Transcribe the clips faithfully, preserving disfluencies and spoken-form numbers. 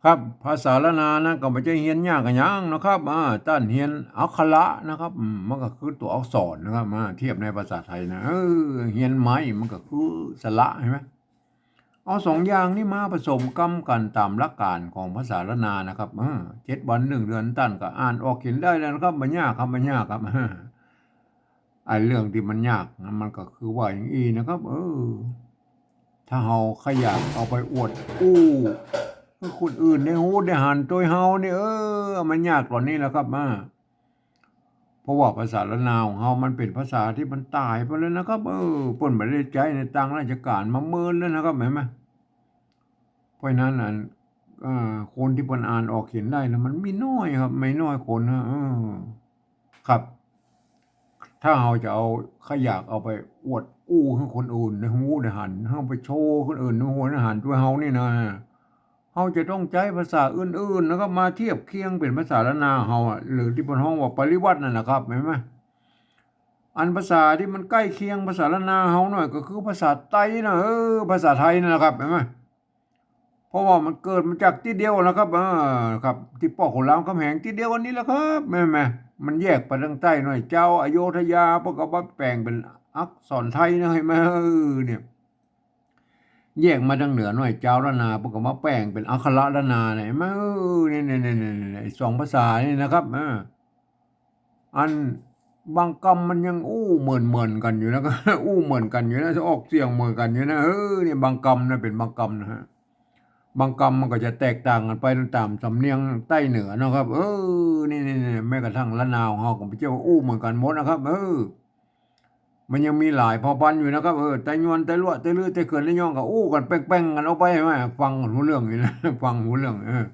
ครับ ภาษาล้านนานะ ก็บ่ใจ้เฮียนยากอะหยังนะครับ อ่า ต้านเฮียนอักขระนะครับ อืม มันก็คือตั๋วอักษรนะครับ อ่า เทียบในภาษาไทยนะ เออ เฮียนไม้มันก็คือสระ หันก่อ เอาสองอย่างนี้มาผสมกำกั๋นต๋ามหลักก๋านของภาษาล้านนานะครับ เออ เจ็ดวันหนึ่งเดือนต้านก็อ่านออกเขียนได้แล้วนะครับ บ่ยากครับ บ่ยากครับ ไอ้เรื่องตี้มันยากนะ มันก็คือว่าอย่างอี้นะครับ เออ ถ้าเฮาใค่อยากเอาไปอวดอู้หื้อคนอื่นได้ฮู้ได้หันตวยเฮานี่ เออ มันยากต๋อนนี้แหละครับ อ่า เพราะว่าภาษาล้านนาของเฮามันเป๋นภาษาตี้มันต๋ายไปแล้วนะครับ เออ เปิ้นบ่ได้ใจ๊ในตางราชก๋านมาเมินแล้วนะครับ หันก่อ เพราะฉะนั้นอัน เอ่อ คนตี้เปิ้นอ่านออกเขียนได้นะ มันมีน้อยครับ มีน้อยคนนะ เออ ครับ ถ้าเฮาจะเอา ใค่อยากเอาไปอวดอู้หื้อคนอื่นได้ฮู้ได้หัน เฮาไปโชว์คนอื่นได้ฮู้ได้หันตวยเฮานี่นะ เฮาจะต้องใจ๊ภาษาอื่นๆ นะครับ มาเทียบเคียงเป๋นภาษาล้านนาเฮาอะ หรือตี้เปิ้นฮ้องว่าปริวรรตนั่นนะครับ หันก่อ อันภาษาตี้มันใก้เคียงภาษาล้านนาเฮาหน่อยก็คือภาษาไตนะ เออ ภาษาไทยนั่นแหละครับ หันก่อ เพราะว่ามันเกิดมาจากตี้เดียวนะครับ อ่า ครับ ตี้ป้อขุนรามคำแหงตี้เดียวอันนี้แหละครับ แม่นๆ มันแยกไปตางใต้หน่อยเจ้า อโยธยา เปิ้นก็มาแป๋งเป๋นอักษรไทยนะ หันก่อ เออ เนี่ย แยกมาตางเหนือหน่อยเจ้า ล้านนา เปิ้นก็มาแป๋งเป๋นอักขระล้านนาเนี่ย หันก่อ เออ เนี่ยๆๆๆ ไอ้สองภาษานี่นะครับ อ่า อันบางกำมันยังอู้เหมือนๆ กั๋นอยู่นะ อู้เหมือนกั๋นอยู่นะ ออกเสียงเหมือนกั๋นอยู่นะ เออ เนี่ยบางกำนะ เป๋นบางกำนะฮะ บางกำมันก็จะแตกต่างกั๋นไปต๋ามสำเนียงใต้เหนือนะครับ เออ นี่ๆๆ แม้กระทั่งล้านนาของเฮาก็บ่ใจ้ว่าอู้เหมือนกั๋นหมดนะครับ เออ มันยังมีหลายเผ่าพันธุ์อยู่นะครับ เออ ไตยวน ไตลัว ไตลื้อ ไตเขื่อน ไตยอง ก็อู้กั๋นแป้งๆ กั๋นออกไป หันก่อ ฟังกั๋นฮู้เรื่องอยู่นะ ฟังฮู้เรื่อง เออ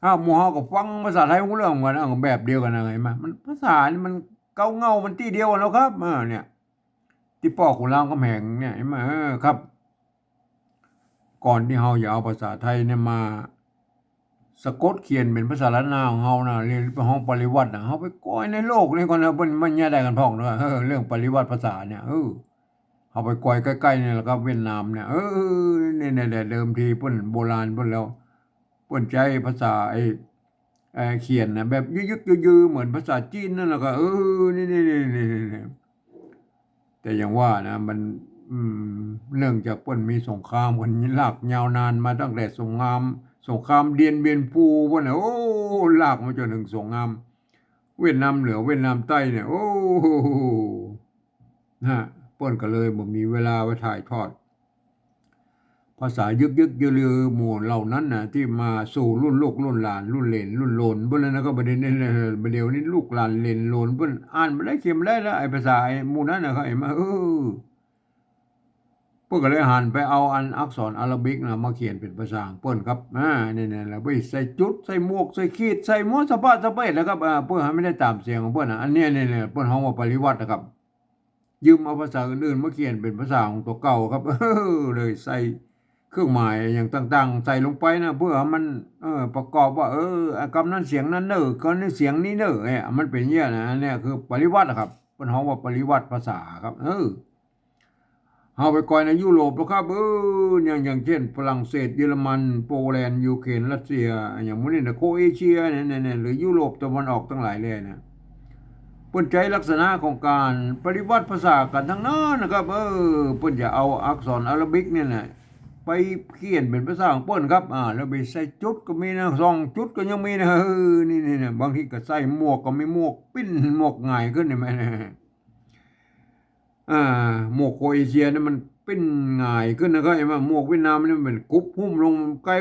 อ้าว หมู่เฮาก็ฟังภาษาไทยฮู้เรื่องเหมือนกั๋น อ้าว แบบเดียวกั๋นนะ หันก่อ มันภาษานี่มันเก๊าเง่ามันตี้เดียวกั๋นแล้วครับ เออ เนี่ย ตี้ป้อขุนรามคำแหงเนี่ย หันก่อ เออ ครับ ก่อนตี้เฮาจะเอาภาษาไทยเนี่ยมาสะกดเขียนเป๋นภาษาล้านนาของเฮานะ เรียกว่าฮ้องปริวรรตนะ เฮาไปก้อยในโลกนี่ก่อนนะ เปิ้นมันเยียะได้กั๋นพ่องนะ เออ เรื่องปริวรรตภาษาเนี่ย เออ เฮาไปก้อยใก้ๆ นี่แหละครับ เวียดนามเนี่ย เออ เนี่ยๆ เดิมทีเปิ้นโบราณเปิ้นแล้ว เปิ้นใจ๊ภาษาไอ้ เอ่อ เขียนนะ แบบยึกๆ ยือๆ เหมือนภาษาจีนนั่นแหละครับ เออ นี่ๆๆๆๆ แต่อย่างว่านะ มัน อืม เนื่องจากเปิ้นมีสงครามกั๋นลากยาวนานมาตั้งแต่สงคราม สงครามเดียนเบียนปูปู๊นนะ โอ้ ลากมาจ๋นเถิงสงครามเวียดนามเหนือ เวียดนามใต้เนี่ย โอ้ นะ เปิ้นก็เลยบ่มีเวลาไปถ่ายทอด ภาษายึกๆ ยือๆ หมู่เหล่านั้นนะ ตี้มาสู่รุ่นลูกรุ่นหลาน รุ่นเหลนรุ่นโหลนปู๊นแล้วนะ ก็บ่าเดี่ยวนี้ บ่าเดี่ยวนี้ลูกหลานเหลนโหลนปู๊นอ่านบ่ได้เขียนบ่ได้แล้ว ไอ้ภาษาไอ้หมู่นั้นนะ หันก่อ เออ เปิ้นก็เลยหันไปเอาอันอักษรอาราบิกนะ มาเขียนเป๋นภาษาของเปิ้นครับ อ่า เนี่ยๆ แล้วไปใส่จุด ใส่หมวก ใส่ขีด ใส่หมดสะพะสะเปดแล้วครับ อ่า เปื้อหื้อมันได้ต๋ามเสียงของเปิ้นนะ อันเนี้ย เนี่ยๆ เปิ้นฮ้องว่าปริวรรตนะครับ ยืมเอาภาษาอื่นๆ มาเขียนเป๋นภาษาของตั๋วเก่าครับ เออ เลยใส่เครื่องหมายอะหยังต่างๆ ใส่ลงไปนะ เปื้อหื้อมัน เออ ประกอบว่า เออ อ่ะ กำนั้นเสียงนั้นเน่อ กำนี้เสียงนี้เน่อ เนี่ย มันเป๋นอย่างเงี้ยนะ อันเนี้ยคือปริวรรตอะครับ เปิ้นฮ้องว่าปริวรรตภาษาครับ เออ เฮาไปก้อยในยุโรปแล้วครับ เออ อย่าง อย่างเจ้นฝรั่งเศส เยอรมัน โปแลนด์ ยูเครน รัสเซีย อย่างหมู่นี้นะ โครเอเชียเนี่ย เนี่ย เนี่ย หรือยุโรปตะวันออกตังหลายแลนะ เปิ้นใจ๊ลักษณะของก๋านปริวรรตภาษากั๋นตังนั้นนะครับ เออ เปิ้นจะเอาอักษรอาราบิกเนี่ยนะ ไปเขียนเป๋นภาษาของเปิ้นครับ อ่า แล้วไปใส่จุดก็มีนะ สองจุดก็ยังมีนะ เออ นี่ๆๆ บางทีก็ใส่หมวกก็มี หมวกปิ้น หมวกหงายขึ้น หันก่อ อ่า หมวกโครเอเชียเนี่ยมันปิ้นหงายขึ้นนะครับ หันก่อ หมวกเวียดนามเนี่ยมันเป๋นกุบหุ้มลง ไกล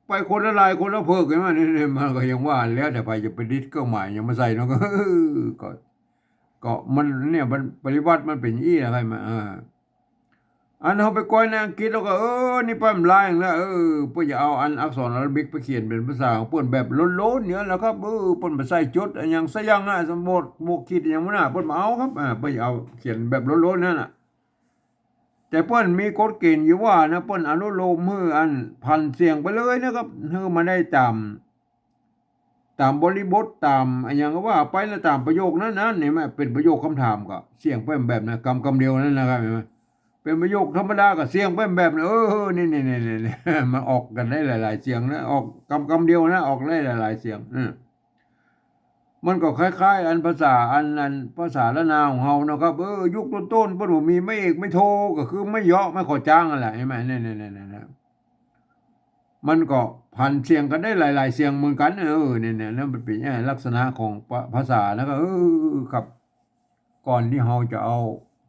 ไปคนละลายคนละเผิก หันก่อ นี่ๆ มันก็อย่างว่า แล้วแต่ใผจะประดิษฐ์เครื่องหมายอะหยังมาใส่เนาะ ก็ ก็ ก็มันเนี่ย มันปริวรรตมันเป๋นอี้นะครับ หันก่อ อ่า อันเฮาไปก้อยในอังกฤษแล้วก็ เออ นี่ไปบ่ลายหั้นละ เออ เปิ้นจะเอาอันอักษรอาราบิกไปเขียนเป๋นภาษาของเปิ้นแบบโล้นๆ เนี่ยแหละครับ เออ เปิ้นบ่ใส่จุดอะหยังสะหยังอะ สมมุติหมวกขีดอะหยังหั้นนะ เปิ้นบ่เอาครับ อ่า เปิ้นจะเอาเขียนแบบโล้นๆ นั่นน่ะ แต่เปิ้นมีกฎเกณฑ์อยู่ว่านะ เปิ้นอนุโลมหื้ออันผันเสียงไปเลยนะครับ หื้อมันได้ต๋าม ต๋ามบริบท ต๋ามอะหยังก็ว่าไปนะ ต๋ามประโยคนั้นๆ หันก่อ เป๋นประโยคกำถามก็เสียงเปิ้นแบบนั้น กำ กำเดียวนั้นนะครับ หันก่อ เป็นประโยคธรรมดาก็เสียงไปแบบนั้น เออ นี่ นี่ นี่ นี่ นี่ มันออกกั๋นได้หลายๆ เสียงนะ ออกกำ กำเดียวนะ ออกได้หลายๆ เสียง อืม มันก็คล้ายๆ อันภาษา อัน อันภาษาล้านนาของเฮานะครับ เออ ยุคต้นๆ เปิ้นบ่มีไม้เอกไม้โท ก็คือไม้เยาะไม้ขอจ๊างนั่นแหละ หันก่อ นี่ นี่ นี่ นี่ นี่ มันก็ผันเสียงกั๋นได้หลายๆ เสียงเหมือนกั๋น เออ เนี่ย เนี่ย นั่นมันเป๋น เอ่อ ลักษณะของภา ภาษานะ ก็ เออ ครับ ก่อนตี้เฮาจะเอา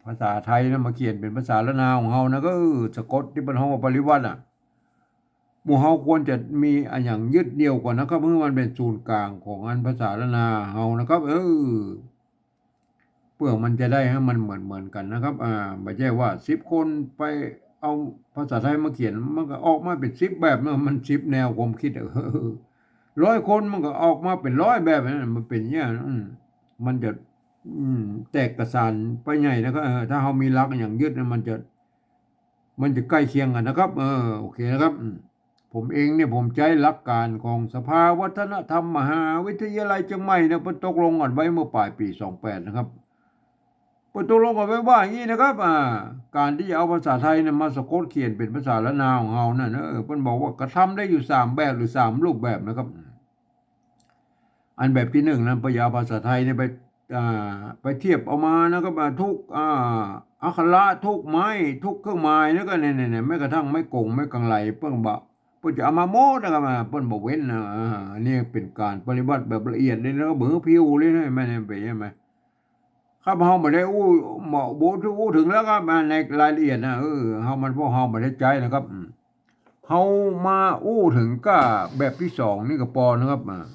ภาษาไทยนะมาเขียนเป๋นภาษาล้านนาของเฮานะ ก็ เออ สะกดตี้เปิ้นฮ้องว่าปริวรรตอะ หมู่เฮาควรจะมีอะหยังยึดเหนี่ยวก่อนนะครับ เพื่อมันเป๋นศูนย์กลางของอันภาษาล้านนาเฮานะครับ เออ เพื่อมันจะได้หื้อมันเหมือนๆ กั๋นนะครับ อ่า บ่ใจ้ว่าสิบคนไปเอาภาษาไทยมาเขียน มันก็ออกมาเป๋นสิบแบบนะ มันสิบแนวความคิดอะ ร้อยคนมันก็ออกมาเป๋นร้อยแบบนะ มันเป๋นอย่างเงี้ย อืม มันจะ อืม แตกกระสานไปใหญ่นะครับ เออ ถ้าเฮามีหลักอะหยังยึดนะ มันจะ มันจะใก้เคียงกั๋นนะครับ เออ โอเคนะครับ อืม ผมเองเนี่ย ผมใจ๊หลักก๋านของสภาวัฒนธรรมมหาวิทยาลัยเจียงใหม่เนี่ย เปิ้นตกลงกั๋นไว้เมื่อป๋ายปี๋สองแปดนะครับ เปิ้นตกลงกั๋นไว้ว่าอย่างงี้นะครับ อ่า ก๋านตี้จะเอาภาษาไทยเนี่ยมาสะกดเขียนเป๋นภาษาล้านนาของเฮานั่นนะ เออ เปิ้นบอกว่ากระทำได้อยู่สามแบบหรือสามรูปแบบนะครับ อันแบบตี้นึ่งนะ เปิ้นจะเอาภาษาไทยเนี่ยไป อ่า ไปเทียบเอามานะครับ อ่า ทุก อ่า อักขระ ทุกไม้ ทุกเครื่องหมาย แล้วก็เนี่ย เนี่ย เนี่ย แม้กระทั่งไม้กง ไม้กังไหล เปิ้นบ่ เปิ้นจะเอามาหมดนะครับ อ่า เปิ้นบ่เว้นนะ อ่า อันนี้เป๋นก๋านปฏิบัติแบบละเอียดเลยนะ เบิ่งผิวเลยนะ แม่นบ่ ใจ้ไหม ครับ เฮาบ่ได้อู้ บ่ บ่อู้เถิงแล้วครับ อ่า ในรายละเอียดนะ เออ เฮามัน พวกเฮาบ่ได้ใจ๊นะครับ อืม เฮามาอู้เถิงก้าแบบตี้สองนี่ก็ปอนะครับ อ่า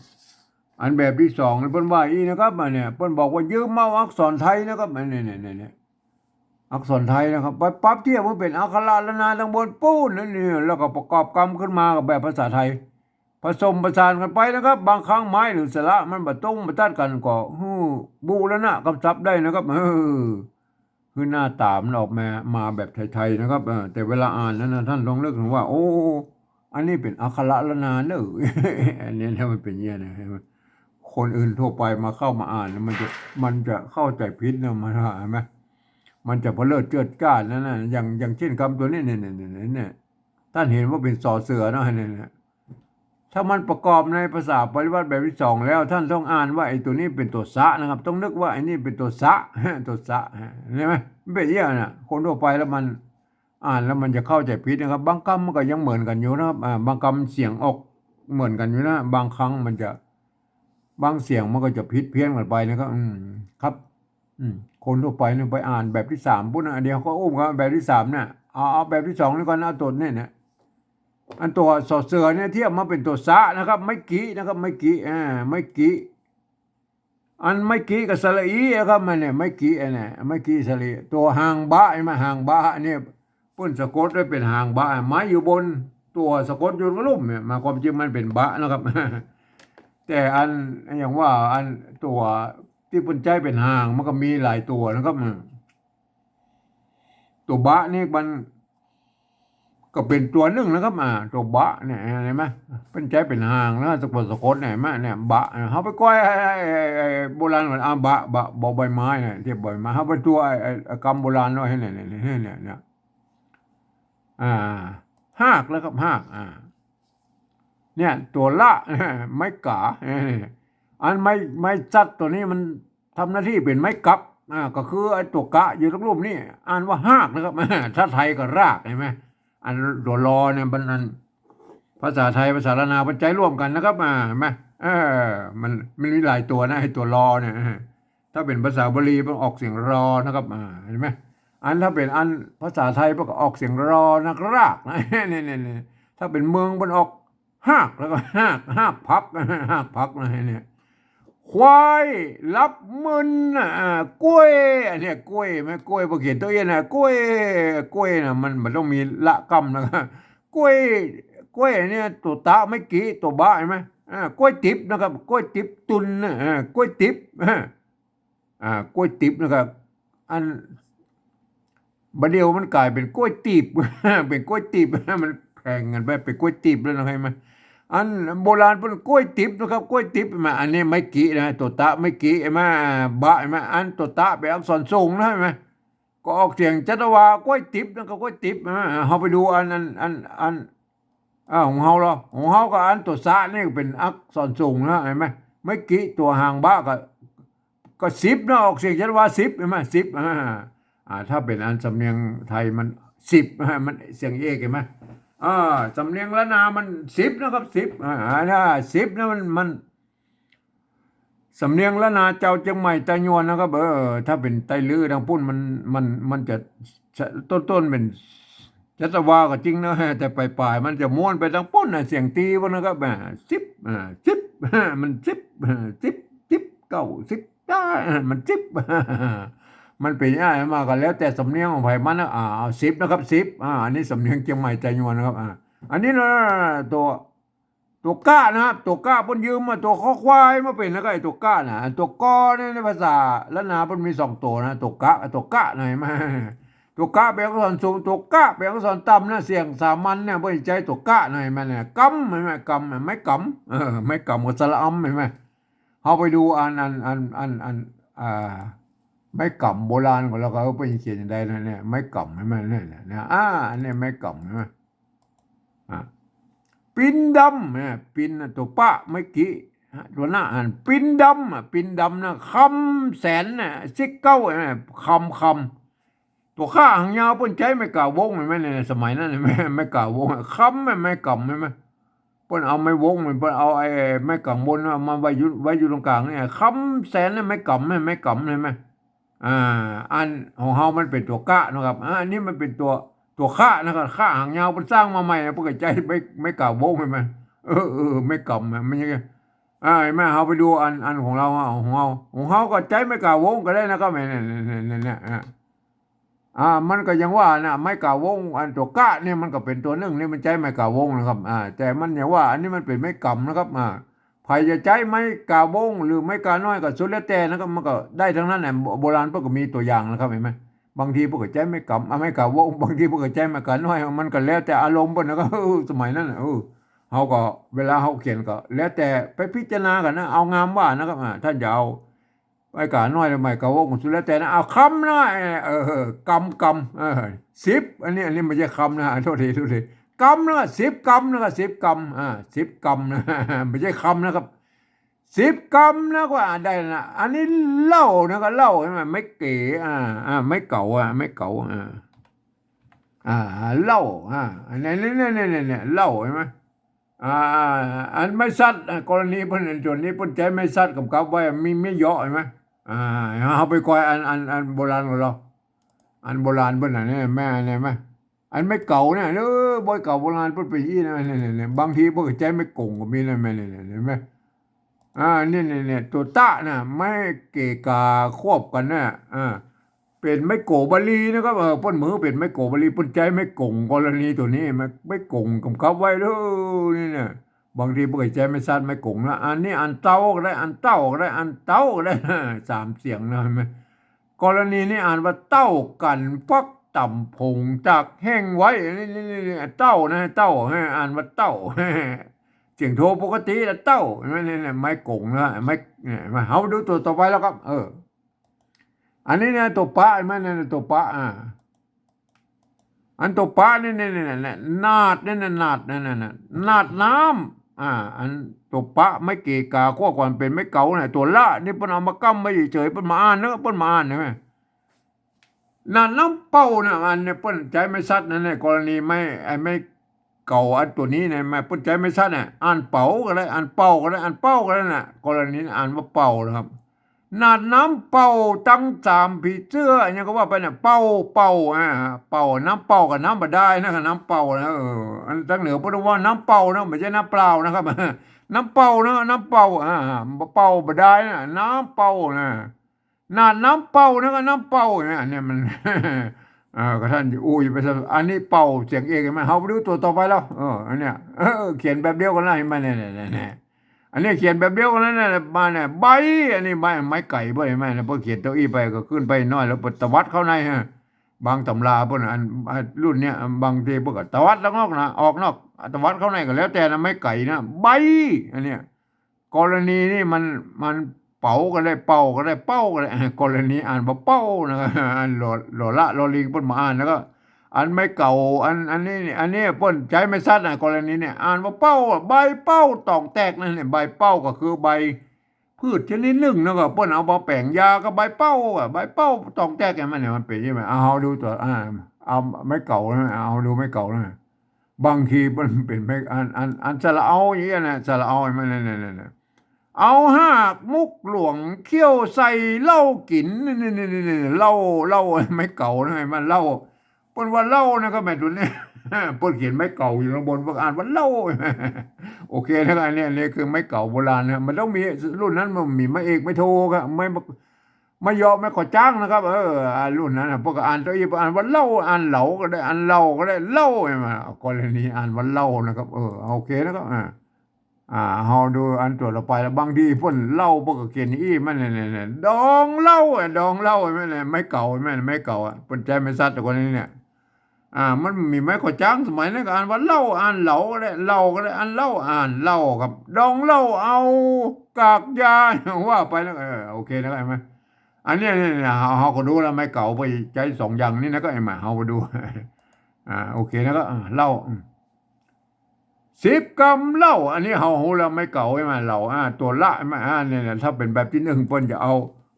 อันแบบตี้สองนี่เปิ้นว่าอี้นะครับ อันเนี่ย เปิ้นบอกว่ายืมเอาอักษรไทยนะครับ อันเนี่ย เนี่ย เนี่ย เนี่ย อักษรไทยนะครับ ไปปรับเทียบหื้อเป๋นอักขระล้านนาตังบนปู๊นนั่นนี่ แล้วก็ประกอบกำขึ้นมากับแบบภาษาไทย ผสมผสานกั๋นไปนะครับ บางครั้งไม้หรือสระมันบ่ตรงบ่ตัดกั๋นก็หื้อบูรณะกำศัพท์ได้นะครับ เออ หื้อหน้าต๋ามันออกมา มาแบบไทยๆ นะครับ เออ แต่เวลาอ่านนั้นนะ ต้านต้องนึกเถิงว่า โอ้ อันนี้เป๋นอักขระล้านนาเน่อ อันนี้ถ้ามันเป๋นอย่างเงี้ยนะ คนอื่นทั่วไปมาเข้ามาอ่านแล้วมันจะ มันจะเข้าใจ๋ผิดนะ มัน หันก่อ มันจะเผลอเจิดจ้าดนั่นนะ อย่าง อย่างเช่นกำตั๋วนี้ เนี่ย เนี่ย เนี่ย เนี่ย ต้านหันว่าเป๋นสอเสือเนาะ เนี่ย เนี่ย ถ้ามันประกอบในภาษาปริวรรตแบบตี้สองแล้ว ต้านต้องอ่านว่าไอ้ตั๋วนี้เป๋นตั๋วสะนะครับ ต้องนึกว่าไอ้นี่เป๋นตั๋วสะ ตั๋วสะ หันก่อ มันเป๋นอย่างเงี้ยนะ คนทั่วไปแล้วมันอ่านแล้วมันจะเข้าใจ๋ผิดนะครับ บางกำมันก็ยังเหมือนกั๋นอยู่นะครับ อ่า บางกำเสียงออกเหมือนกั๋นอยู่นะ บางครั้งมันจะ บางเสียงมันก็จะผิดเพี้ยนกั๋นไปนะครับ อืม ครับ อืม คนทั่วไปเนี่ยไปอ่านแบบตี้สามปู๊นนะ เดี๋ยวก็อู้กันแบบตี้สามเนี่ย เอา เอาแบบตี้สองนี่ก่อน เอาตั๋วเนี่ย เนี่ย อันตั๋วสอเสือเนี่ยเทียบมาเป๋นตั๋วสะนะครับ ไม้กินะครับ ไม้กิ อ่า ไม้กิ อันไม้กิกับสระอีนะครับ มันเนี่ย ไม้กิ อันเนี่ย ไม้กิสระอี ตั๋วหางบะ หันก่อ หางบะเนี่ย เปิ้นสะกดไว้เป๋นหางบะ ไม้อยู่บน ตั๋วสะกดอยู่ลุ่มเนี่ย มาความจริงมันเป๋นบะนะครับ แต่อัน อย่างว่าอันตั๋วตี้เปิ้นใจ๊เป๋นหาง มันก็มีหลายตั๋วนะครับ อืม ตั๋วบะนี่มันก็เป๋นตั๋วนึ่งนะครับ อ่า ตั๋วบะเนี่ย หันก่อ เปิ้นใจ๊เป๋นหางนะ สะกด สะกดเนี่ย หันก่อ เนี่ย บะ เฮาไปก้อย ไอ้ ไอ้ ไอ้ ไอ้โบราณว่า อ่า บะ บะ บอใบไม้เนี่ย เทียบใบไม้ เฮาไปตั๋วไอ้ ไอ้ ไอ้กำโบราณเนาะ เนี่ย เนี่ย เนี่ย เนี่ย อ่า ฮากนะครับ ฮาก อ่า เนี่ย ตั๋วละ ไม้ก๋า อันไม้ ไม้สัตว์ตั๋วนี้มันทำหน้าตี้เป๋นไม้กับ อ่า ก็คือไอ้ตั๋วกะอยู่ลุ่มๆ นี่ อ่านว่าฮากนะครับ ถ้าไทยก็ราก หันก่อ อันตั๋วลอเนี่ยมัน อันภาษาไทย ภาษาล้านนา มันใจ๊ร่วมกั๋นนะครับ อ่า หันก่อ เออ มัน มันมีหลายตั๋วนะ ไอ้ตั๋วลอเนี่ย ถ้าเป๋นภาษาบาลีมันออกเสียงรอนะครับ อ่า หันก่อ อันถ้าเป๋นอันภาษาไทยมันก็ออกเสียงรอนะ รากนะ เนี่ย เนี่ย เนี่ย ถ้าเป๋นเมืองมันออกฮาก แล้วก็ฮาก ฮากผัก ฮากผักนะเนี่ย ควายลับมึนนะ อ่า กล้วย อันเนี้ยกล้วย แม่กล้วย พอเขียนตั๋วเอี้ยนนะ กล้วย กล้วยนะ มัน มันต้องมีละกำนะ กล้วย กล้วยเนี่ย ตั๋วตะไม้กิ ตั๋วบะ หันก่อ อ่า กล้วยติ๊บนะครับ กล้วยติ๊บตุนนะ อ่า กล้วยติ๊บ อ่า อ่า กล้วยติ๊บนะครับ อัน บ่าเดี่ยวมันก๋ายเป๋นกล้วยตี๋บ เป๋นกล้วยตี๋บ มันแผงกั๋นไปเป๋นกล้วยตี๋บแล้วนะ หันก่อ อันโบราณเปิ้นกล้วยตี๋บนะครับ กล้วยตี๋บ หันก่อ อันนี้ไม้กินะ ตั๋วตะไม้กิ หันก่อ บะ หันก่อ อันตั๋วตะเป๋นอักษรสูงนะ หันก่อ ก็ออกเสียงจัตวา ก๊วยติ๊บ นั่นก็ก๊วยติ๊บ อ่า เฮาไปดูอัน อัน อัน อัน อ่า ของเฮาเหรอ ของเฮาก็อันตั๋วสะนี่ก็เป๋นอักษรสูงนะ หันก่อ ไม่กี่ตั๋วหางบะก็ ก็สิบนะ ออกเสียงจัตวา สิบ หันก่อ สิบ อ่า อ่า ถ้าเป๋นอันสำเนียงไทยมันสิบ มันเสียงเอก หันก่อ อ่า สำเนียงล้านนามันสิบนะครับ สิบ อ่า อ่า นะ สิบนะ มัน มัน สำเนียงล้านนาจาวเจียงใหม่ไตยวนนะครับ เออ ถ้าเป๋นไตลื้อตางปุ้นมัน มัน มันจะ ต้นๆ เป๋นจัตวาก็จริงนะ แต่ป๋ายๆ มันจะม้วนไปตางปุ้นนะ เสียงตี๋ปุ้นนะครับ อ่า สิบ อ่า สิบ มันสิบ อ่า สิบ สิบ เก้า สิบ อ่า มันสิบ มันเป๋นอะไหรมาก็แล้วแต่สำเนียงของใผมันนะ อ่า เอา สิบ นะครับ สิบ อ่า อันนี้สำเนียงเจียงใหม่ไตยวนนะครับ อ่า อันนี้นะ ตั๋ว ตั๋วกะนะครับ ตั๋วกะปุ้นยืมมาตั๋วคอควายมาเป๋น แล้วก็ไอ้ตั๋วกะนะ ตั๋วกอเนี่ยในภาษาล้านนาปุ้นมีสองตั๋วนะ ตั๋วกะกับตั๋วกะนะ หันก่อ ตั๋วกะเป๋นอักษรสูง ตั๋วกะเป๋นอักษรต่ำนะ เสียงสามัญเนี่ยปุ้นใจ๊ตั๋วกะนะ หันก่อ กำ หันก่อ กำ ไม้กำ เออ ไม้กำกับสระอำ หันก่อ เฮาไปดูอัน อัน อัน อัน อัน อ่า ไม้กำโบราณของเฮา เปิ้นเขียนจั่งใดนะเนี่ย ไม้กำ หันก่อ เนี่ย เนี่ย อ่า อันนี้ไม้กำ หันก่อ อ่ะ ปิ๊นดำ เนี่ย ปิ๊นน่ะ ตั๋วปะเมื่อกี้ ฮะ ตั๋วหน้าอัน ปิ๊นดำอ่ะ ปิ๊นดำนะ คำแสนน่ะ สิบเก้า อ่ะ คำ คำ ตั๋วค่าหางยาวเปิ้นใจ๊ไม้ก่าวง หันก่อ เนี่ย สมัยนั้น ไม้ ไม้ก่าวงอ่ะ คำ ไม้ ไม้กำ หันก่อ เปิ้นเอาไม้วง เปิ้นเอาไอ้ไม้ก๋างบนน่ะมาไว้อยู่ ไว้อยู่ตรงก๋างเนี่ย คำแสนน่ะ ไม้กำ ไม้ ไม้กำ หันก่อ อ่า อันของเฮามันเป๋นตั๋วกะนะครับ อ่า อันนี้มันเป๋นตั๋ว ตั๋วค่านะครับ ค่าหางยาวเปิ้นสร้างมาใหม่นะ เปิ้นก็ใจ๊ไม้ ไม้ก่าวง หันก่อ เออ เออ ไม้กำ มันยังไง อ่า หันก่อ เฮาไปดูอัน อันของเฮาอ่ะ ของเฮา ของเฮาก็ใจ๊ไม้ก่าวงก็ได้นะครับ เนี่ย เนี่ย เนี่ย เนี่ย อ่ะ อ่า มันก็ยังว่านะ ไม้ก่าวง อันตั๋วกะเนี่ยมันก็เป๋นตั๋วนึ่งนี่มันใจ๊ไม้ก่าวงนะครับ อ่า แต่มันยังว่าอันนี้มันเป๋นไม้กำนะครับ อ่า ใผจะใจ๊ไม้ก่าวงหรือไม้ก่าน้อยก็สุดแล้วแต่นะครับ มันก็ได้ทั้งนั้นแหละ โบ โบราณเปิ้นก็มีตั๋วอย่างนะครับ หันก่อ บางทีเปิ้นก็ใจ๊ไม้กำ อ่ะ ไม้ก่าวง บางทีเปิ้นก็ใจ๊ไม้ก่าน้อย มันก็แล้วแต่อารมณ์เปิ้นนะครับ เออ สมัยนั้นน่ะ เออ เฮาก็ เวลาเฮาเขียนก็แล้วแต่ไปพิจารณากั๋นนะ เอางามว่านะครับ อ่า ต้านจะเอา ไม้ก่าน้อยหรือไม้ก่าวง สุดแล้วแต่นะ เอาคำนะ เออ เออ กำ กำ เออ สิบ อันนี้ อันนี้บ่ใจ้คำนะ โทษที โทษที กำนะ สิบกำนะ สิบกำ อ่า สิบกำนะ บ่ใจ้คำนะครับ สิบกำนะ ก็อ่านได้นะ อันนี้เหล้านะ ก็เหล้าหันก่อ ไม้เก๋ อ่า อ่า ไม้เก๋า อ่ะ ไม้เก๋า อ่า อ่า เหล้า อ่า อันนี้ เนี่ย เนี่ย เนี่ย เนี่ย เหล้า หันก่อ อ่า อันไม้สัด อ่ะ กรณีเปิ้น อันส่วนนี้เปิ้นใจ๊ไม้สัดกำกับไว้ มี มีเหยาะ หันก่อ อ่า เฮาไปคอยอัน อัน อันโบราณของเฮา อันโบราณเปิ้นน่ะ เนี่ย แม่ เนี่ย แม่ อันไม้เก๋าเนี่ย เออ บ่อยเก๋าโบราณเปิ้นไปอี้นะ เนี่ย เนี่ย เนี่ย บางทีเปิ้นก็ใจ๊ไม้ก๋งก็มีนะ แม่ เนี่ย เนี่ย หันก่อ อ่า เนี่ย เนี่ย เนี่ย ตั๋วตะน่ะ ไม้เก๋กาควบกั๋นน่ะ อ่า เป๋นไม้โก๋บาลีนะครับ เออ เปิ้นบ่หื้อเป๋นไม้โก๋บาลี เปิ้นใจ๊ไม้ก๋ง กรณีตั๋วนี้ ไม้ ไม้ก๋งกำกับไว้เด้อ นี่น่ะ บางทีเปิ้นก็ใจ๊ไม้สัด ไม้ก๋งนะ อันนี้อ่านเต้าก็ได้ อ่านเต้าก็ได้ อ่านเต้าก็ได้ สามเสียงนะ หันก่อ กรณีนี้อ่านว่าเต้ากั๋นฟักต่ำผงจากแห้งไว้ นี่ นี่ นี่ นี่ เต้านะ เต้า อ่านว่าเต้า เสียงโทปกติละ เต้า นี่ นี่ นี่ ไม้ก๋งนะ ไม้ เนี่ย มา เฮาดูตั๋วต่อไปแล้วครับ เออ อันนี้นะ ตั๋วปะ หันก่อ เนี่ย ตั๋วปะ อ่า อันตั๋วปะนี่ นี่ นี่ นี่ นาดนี่ นี่ นาดนี่ นี่ นี่ นาดน้ำ อ่า อันตั๋วปะไม้เก๋กาควบกั๋นเป๋นไม้เก๋าน่ะ ตั๋วละนี่เปิ้นเอามาก้ำไว้เฉยๆ เปิ้นบ่อ่านนะ เปิ้นบ่อ่าน หันก่อ นาดน้ำเป้าน่ะ อันนี้เปิ้นใจ๊ไม้สัดนั่นแหละ กรณีไม้ ไอ้ไม้เก๋าอันตั๋วนี้เนี่ย ไม้ เปิ้นใจ๊ไม้สัดน่ะ อ่านเป๋าก็ได้ อ่านเป้าก็ได้ อ่านเป้าก็ได้น่ะ กรณีอ่านว่าเป้านะครับ นาดน้ำเป้าตังสามผีเสื้อ หยังก็ว่าไปน่ะ เป้า เป้า อ่า เป้า น้ำเป้ากับน้ำบ่ดายนะ กับน้ำเป้านะ เออ อันตางเหนือเปิ้นว่าน้ำเป้านะ บ่ใจ้น้ำเปล่านะครับ น้ำเป้านะ น้ำเป้า อ่า เป้าบ่ดายนะ น้ำเป้านะ นาดน้ำเป้านะ กับน้ำเป้านะ อันนี้มัน เออ ก็ต้านจะอู้ อย่าไปสะ อันนี้เป้าเสียงเอก หันก่อ เฮาไปดูตั๋วต่อไปแล้ว เออ อันเนี้ย เออ เขียนแบบเดียวกั๋นนะ หันก่อ เนี่ย เนี่ย เนี่ย เนี่ย อันนี้เขียนแบบเดียวกั๋นนะ เนี่ย มาเนี่ย ใบ อันนี้ไม้ ไม้ไก๋เปิ้น หันก่อ เนี่ย เปิ้นเขียนเต้าอี้ไปก็ขึ้นไปน้อยแล้ว เปิ้นตวัดเข้าในฮะ บางต๋ำราเปิ้น อัน อันรุ่นเนี้ย บางทีเปิ้นก็ตวัดแล้วออกนะ ออกนอก ตวัดเข้าในก็แล้วแต่นะ ไม้ไก๋นะ ใบ อันเนี้ย กรณีนี่มัน มัน เป๋าก็ได้ เป้าก็ได้ เป้าก็ได้ กรณีอ่านว่าเป้านะ อันลอ ลอละ ลอลิงเปิ้นบ่อ่าน แล้วก็ อันไม้เก๋า อัน อันนี้ อันนี้เปิ้นใจ๊ไม้สัตว์นะ กรณีเนี่ย อ่านว่าเป้าอะ ใบเป้าตองแตกนั่นเนี่ย ใบเป้าก็คือใบ พืชชนิดนึ่งนะ ก็เปิ้นเอามาแป๋งยาก็ใบเป้าอะ ใบเป้าตองแตกเนี่ย มันเนี่ย มันเป๋นจั่งใด เอา เอาดูตั๋ว อ่า เอาไม้เก๋านะ เอาดูไม้เก๋านะ บางทีมันเป๋นไม้ อัน อัน อันสระเอาอย่างเงี้ยนะ สระเอา มันเนี่ย เนี่ย เนี่ย เนี่ย เอาหากมุกหลวงเขี้ยวใส่เหล้ากิ๋น นี่ นี่ นี่ นี่ นี่ เหล้า เหล้า ไม้เก๋านะ มันเหล้า เปิ้นว่าเหล้านะครับ แม่ตั๋วเนี่ย เปิ้นเขียนไม้เก๋าอยู่ข้างบน เปิ้นอ่านว่าเหล้า โอเคนะครับ อันนี้ อันนี้คือไม้เก๋าโบราณนะ มันต้องมี รุ่นนั้นมันมีไม้เอกไม้โทครับ ไม้ ไม้เยาะ ไม้ขอจ้างนะครับ เออ อ่า รุ่นนั้นนะ เปิ้นก็อ่านตั๋วอี้ เปิ้นอ่านว่าเหล้า อ่านเหลาก็ได้ อ่านเหล้าก็ได้ เหล้า หันก่อ กรณีอ่านว่าเหล้านะครับ เออ โอเคนะครับ อ่า อ่า เฮาดูอันตั๋วต่อไปแล้ว บางทีเปิ้นเหล้า เปิ้นก็เขียนอี้ มันเนี่ย เนี่ย เนี่ย ดองเหล้าอะ ดองเหล้า หันก่อ เนี่ย ไม้เก๋า หันก่อ ไม้เก๋าอะ เปิ้นใจ๊ไม้สัตว์ แต่ก่อนนี้เนี่ย อ่า มันมีไม้ขอจ้าง สมัยนั้นก็อ่านว่าเหล้า อ่านเหลาก็ได้ เหล้าก็ได้ อ่านเหล้า อ่านเหล้าครับ ดองเหล้าเอากากยา ว่าไปนะ เออ โอเคนะ หันก่อ หันก่อ อันเนี้ย เนี่ย เนี่ย เฮา เฮาก็ดูแล้ว ไม้เก๋าไปใจ๊สองอย่างนี้นะ ก็หันก่อ เฮาไปดู อ่า โอเคนะ ก็ อ่า เหล้า อืม สิบกำเหล้า อันนี้เฮาฮู้แล้ว ไม้เก๋า หันก่อ เหล้า อ่า ตั๋วละ หันก่อ อ่า เนี่ย เนี่ย ถ้าเป๋นแบบตี้นึ่ง เปิ้นจะเอา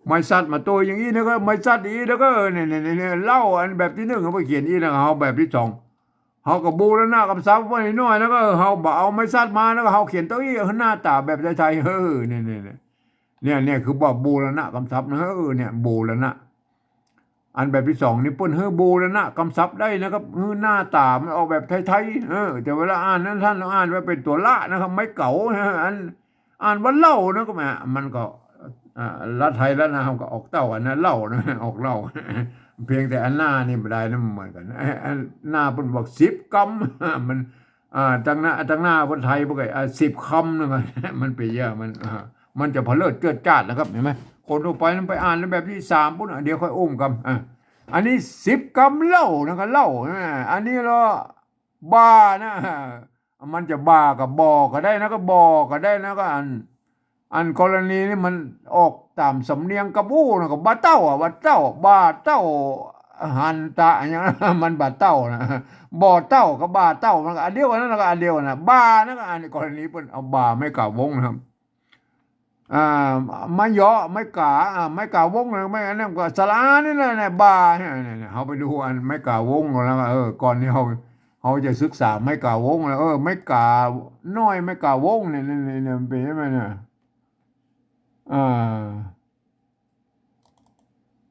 ไม้สัตว์มาตั๋วอย่างอี้นะ ก็ไม้สัตว์อี้ แล้วก็ เนี่ย เนี่ย เนี่ย เนี่ย เหล้า อันแบบตี้นึ่ง เฮาไปเขียนอี้นะ เฮาแบบตี้สอง เฮาก็บูรณะกำศัพท์ไว้หน้อยนะ ก็เฮาบ่เอาไม้สัตว์มานะ ก็เฮาเขียนตั๋วอี้ หื้อหน้าต๋าแบบไทยๆ เออ เนี่ย เนี่ย เนี่ย เนี่ย เนี่ยคือว่าบูรณะกำศัพท์นะ เออ เนี่ย บูรณะ อันแบบตี้สองนี่เปิ้นหื้อบูรณะกำศัพท์ได้นะครับ หื้อหน้าต๋ามันออกแบบไทยๆ เออ แต่เวลาอ่านนั้น ต้านต้องอ่านว่าเป๋นตั๋วละนะครับ ไม้เก๋า อัน อ่านว่าเหล้านะ ก็แหม มันก็ อ่า ละไทยละนาวก็ออกเต้ากั๋นนะ เหล้านะ ออกเหล้า เพียงแต่อันหน้านี่บ่ได้นะ มันเหมือนกั๋น อันหน้าเปิ้นบอกสิบกำ มัน อ่า ตังหน้า ตังหน้าคนไทยบ่เคย อ่า สิบกำนะ มัน มันเป๋นอย่าง มัน อ่า มันจะเผลิดเจิดจ้าดนะครับ หันก่อ คนทั่วไปมันไปอ่านแบบตี้สามปุ๊บ อ่ะ เดี๋ยวค่อยอุ้มกำ อ่า อันนี้สิบกำเหล้านะ ก็เหล้า อ่า อันนี้ละ บ่านะ มันจะบ่าก็บ่าก็ได้นะ ก็บ่าก็ได้นะ ก็อัน อันกรณีนี่มันออกต๋ามสำเนียงกะบู้นะ ก็บ่าเต้าอะ บ่าเต้า บ่าเต้า หันตะอย่างนั้น มันบ่าเต้านะ บ่าเต้ากับบ่าเต้า มันก็อันเดียวกั๋นนะ ก็อันเดียวกั๋นนะ บ่านะ ก็อันกรณีเปิ้นเอาบ่า ไม้ก๋าวงนะครับ อ่า ไม้เยาะ ไม้ก๋า อ่า ไม้ก๋าวงนะ ไม้อันนั้นก็สระอานี่แหละ เนี่ย บ่า เนี่ย เนี่ย เนี่ย เฮาไปดูอันไม้ก๋าวงแล้ว เออ ก่อนที่เฮา เฮาจะศึกษาไม้ก๋าวงแล้ว เออ ไม้ก๋าน้อย ไม้ก๋าวงเนี่ย เนี่ย เนี่ย เนี่ย มันเป๋นจั่งใดเนี่ย อ่า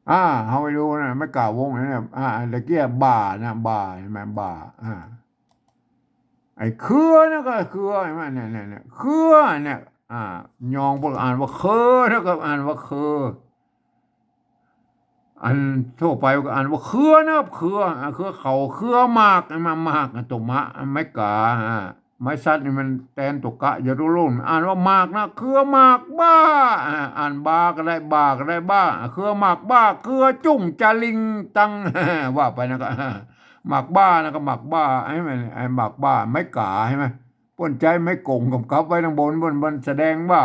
อ่า เฮาไปดูนะ ไม้ก๋าวงเนี่ย อ่า ตะกี้บ่านะ บ่า หันก่อ บ่า อ่า ไอ้เครือนะ ก็เครือ หันก่อ เนี่ย เนี่ย เนี่ย เครือเนี่ย อ่า ยองเปิ้นอ่านว่าเครือนะ ก็อ่านว่าเครือ อันทั่วไปก็อ่านว่าเครือนะ เครือ อ่า เครือเขา เครือหมาก หันก่อ หมาก ตั๋วมะ ไม้ก๋า อ่า ไม้สัตว์นี่มันแตนตั๋วกะ ยอดรูป อ่านว่าหมากนะ เครือหมากบ่า อ่า อ่านบ่าก็ได้ บ่าก็ได้ บ่า เครือหมากบ่า เครือจุ่งจาลิงตัง ว่าไปนะ ก็ หมากบ่านะ ก็หมากบ่า ไอ้มัน ไอ้หมากบ่า ไม้ก๋า หันก่อ เปิ้นใจ๊ไม้ก๋งกำกับไว้ตังบน เปิ้น เปิ้นแสดงว่า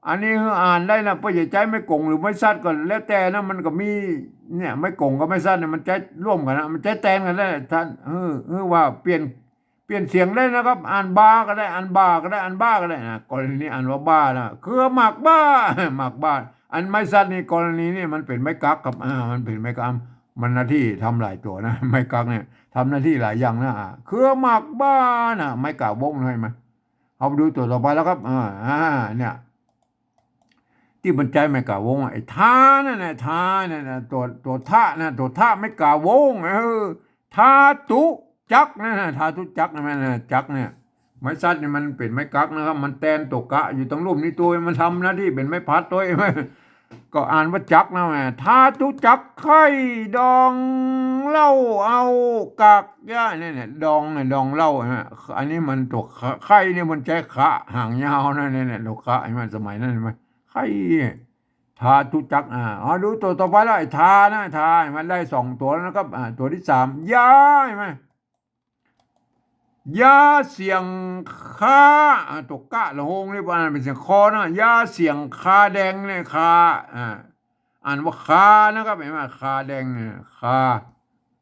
อันนี้คืออ่านได้นะ เปิ้นจะใจ๊ไม้ก๋งหรือไม้สัตว์ก็แล้วแต่นะ มันก็มี เนี่ย ไม้ก๋งกับไม้สัตว์เนี่ย มันใจ๊ร่วมกั๋นนะ มันใจ๊แตนกั๋นได้ ต้าน เออ เออ ว่าเปลี่ยน เปลี่ยนเสียงได้นะครับ อ่านบ่าก็ได้ อ่านบ่าก็ได้ อ่านบ่าก็ได้นะ กรณีอ่านว่าบ่านะ เครือหมากบ่า หมากบ่า อันไม้สัตว์นี่ กรณีนี่มันเป๋นไม้กั๊กครับ อ่า มันเป๋นไม้กั๊ก มันหน้าตี้ทำหลายตั๋วนะ ไม้กั๊กเนี่ย ทำหน้าตี้หลายอย่างนะ อ่า เครือหมากบ่านะ ไม้ก๋าวง หันก่อ เฮาไปดูตั๋วต่อไปแล้วครับ อ่า อ่า เนี่ย ตี้มันใจ๊ไม้ก๋าวงอะ ไอ้ทานั่นแหละ ทานั่นแหละ ตั๋ว ตั๋วทะนะ ตั๋วทะ ไม้ก๋าวง เออ ทาตุจักรนะ ทาตุจักรนะ แม่นนะ จักรเนี่ย ไม้สัตว์นี่มันเป๋นไม้กั๊กนะครับ มันแตนตั๋วกะอยู่ตังลุ่มนี้ตวย มันทำหน้าตี้เป๋นไม้พัดตวย ก็อ่านว่าจักรนะแม่ ทาตุจักรไข่ดองเหล้าเอากากยา เนี่ย เนี่ย ดองเนี่ย ดองเหล้านะ อันนี้มันตั๋วขะ ไข่เนี่ยมันใจ๊ขะหางยาวนะ เนี่ย เนี่ย ตั๋วขะ หันก่อ สมัยนั้น หันก่อ ไข่ ทาตุจักร อ่า เอาดูตั๋วต่อไปแล้ว ไอ้ทานะ ทา หันก่อ ได้สองตั๋วแล้วนะครับ อ่า ตั๋วตี้สาม ยา หันก่อ ยาเสียงคา อ่า ตั๋วกะละโฮงนี่ อ่านเป๋นเสียงคอนะ ยาเสียงคาแดงเนี่ย คา อ่า อ่านว่าคานะครับ หันก่อ คาแดงเนี่ย คา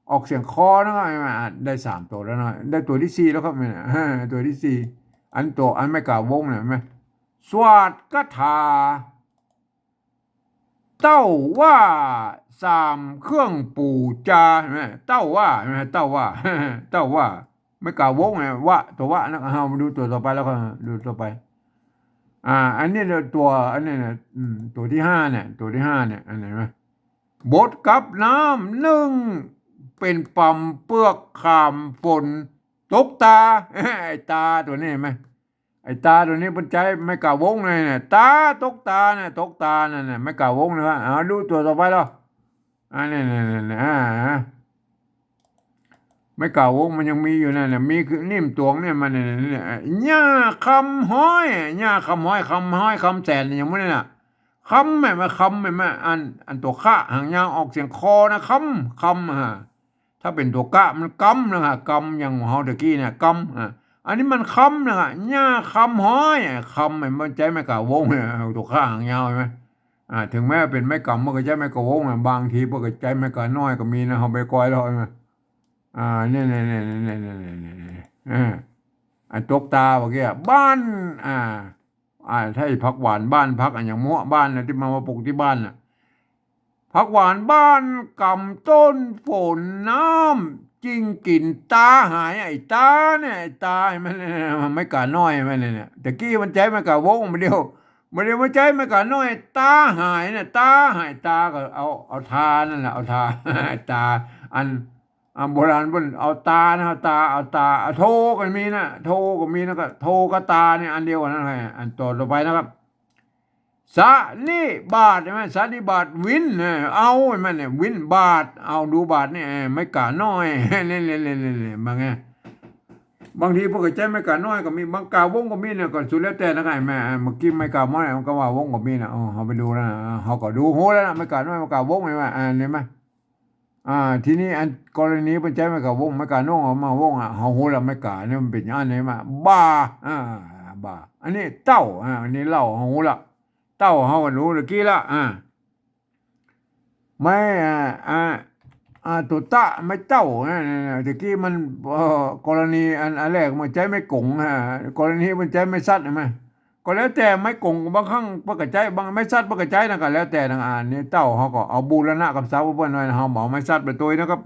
ออกเสียงคอนะครับ หันก่อ อ่า ได้สามตั๋วแล้วนะ ได้ตั๋วตี้สี่แล้วครับเนี่ย ตั๋วตี้สี่ อันตั๋ว อันไม้ก๋าวงเนี่ย หันก่อ สวาทคาถา เต้าว่าสามเครื่องปู๋จา หันก่อ เต้าว่า หันก่อ เต้าว่า เต้าว่า ไม้ก๋าวงเนี่ย ว่า ตั๋วว่านะ เฮามาดูตั๋วต่อไปแล้วก็ดูตั๋วไป อ่า อันนี้ตั๋ว อันนี้นะ อืม ตั๋วตี้ห้าเนี่ย ตั๋วตี้ห้าเนี่ย อันนี้หันก่อ บดกับน้ำนึ่งเป๋นป๋ำเปื้อกข้ามฝนตกตา ไอ้ตาตั๋วนี้หันก่อ ไอ้ตาตั๋วนี้เปิ้นใจ๊ไม้ก๋าวงเลยเนี่ย ตา ตกตาเนี่ย ตกตานั่นน่ะ ไม้ก๋าวงนะ เอาดูตั๋วต่อไปแล้ว อ่า เนี่ย เนี่ย เนี่ย เนี่ย อ่า ไม้ก๋าวงมันยังมีอยู่นั่นน่ะ มีคือนิ่มต๋วงเนี่ย มันเนี่ย เนี่ย เนี่ย หญ้าคำฮ้อย หญ้าคำฮ้อย คำฮ้อย คำแสน อย่างพวกนี้น่ะ คำ หันก่อ คำ หันก่อ อัน อันตั๋วคะหางยาวออกเสียงคอนะ คำ คำ อ่า ถ้าเป๋นตั๋วกะมันกำนะฮะ กำ อย่างเฮาตะกี้เนี่ย กำ อ่า อันนี้มันคำนะฮะ หญ้าคำฮ้อย อ่า คำ หันก่อ มันใจ๊ไม้ก๋าวงเนี่ย ตั๋วคะหางยาวหันก่อ อ่า เถิงแม้เป๋นไม้กำ เปิ้นก็ใจ๊ไม้ก๋าวงอ่ะ บางทีเปิ้นก็ใจ๊ไม้ก๋าน้อยก็มีนะ เฮาไปก้อยแล้วนะ อ่า เนี่ย เนี่ย อ่า อันตกตาเมื่อกี้อะ บ้าน อ่า อ่า ใช่ ผักหวานบ้าน ผักอะหยังมั่วบ้านนะ ตี้มา มาปลูกตี้บ้านน่ะ ผักหวานบ้านกำต้นฝนน้ำจึงกิ๋นตาหาย ไอ้ตาเนี่ย ไอ้ตา หันก่อ ไม้ก๋าน้อย หันก่อ เนี่ย ตะกี้มันใจ๊ไม้ก๋าวง บ่าเดี่ยว บ่าเดี่ยวมันใจ๊ไม้ก๋าน้อย ตาหายเนี่ย ตาหาย ตาก็เอา เอาทานั่นแหละ เอาทา ตา อัน อ่า โบราณเปิ้นเอาตานะ เอาตา เอาตา เอาโทก็มีนะ โทก็มีนะ ก็โทกับตาเนี่ยอันเดียวกั๋นนะ อันต่อ ต่อไปนะครับ สะนิบาต หันก่อ สะนิบาต วิน เนี่ย เอา หันก่อ เนี่ย วิน บาต เอา ดูบาตนี่ เออ ไม้ก๋าน้อย เนี่ย เนี่ย เนี่ย เนี่ย เนี่ย บางไง บางทีเปิ้นก็ใจ๊ไม้ก๋าน้อยก็มี ไม้ก๋าวงก็มีเนี่ย ก็สุดแล้วแต่นะ หันก่อ แม่ เมื่อกี้ไม้ก๋าน้อยมันก็ว่าวงก็มีนะ อ๋อ เฮาไปดูนะ เฮาก็ดูฮู้แล้วนะ ไม้ก๋าน้อย ไม้ก๋าวง หันก่อ อ่า หันก่อ อ่า ทีนี้อันกรณีเปิ้นใจ๊ไม้ก๋าวง ไม้ก๋าน้อยเอามาวงอ่ะ เฮาฮู้แล้ว ไม้ก๋าเนี่ยมันเป๋นอย่างอั้น หันก่อ บ่า อ่า บ่า อันนี้เต้า อ่า อันนี้เล่า เฮาฮู้ละ เต้า เฮาก็ฮู้ตะกี้ละ อ่า ไม้ อ่า อ่า อ่า ตั๋วตะ ไม้เต้า อ่า ตะกี้มัน เอ่อ กรณีอัน อันแรกมันใจ๊ไม้ก๋ง อ่า กรณีมันใจ๊ไม้สัตว์ หันก่อ ก็แล้วแต่ไม้ก๋ง บางครั้งเปิ้นก็ใจ๊ บาง ไม้สัตว์เปิ้นก็ใจ๊นะ ก็แล้วแต่นะ อ่า นี่เต้า เฮาก็เอาบูรณะกำศัพท์เปิ้นหน่อยนะ เฮาบ่เอาไม้สัตว์ไปตวยนะครับ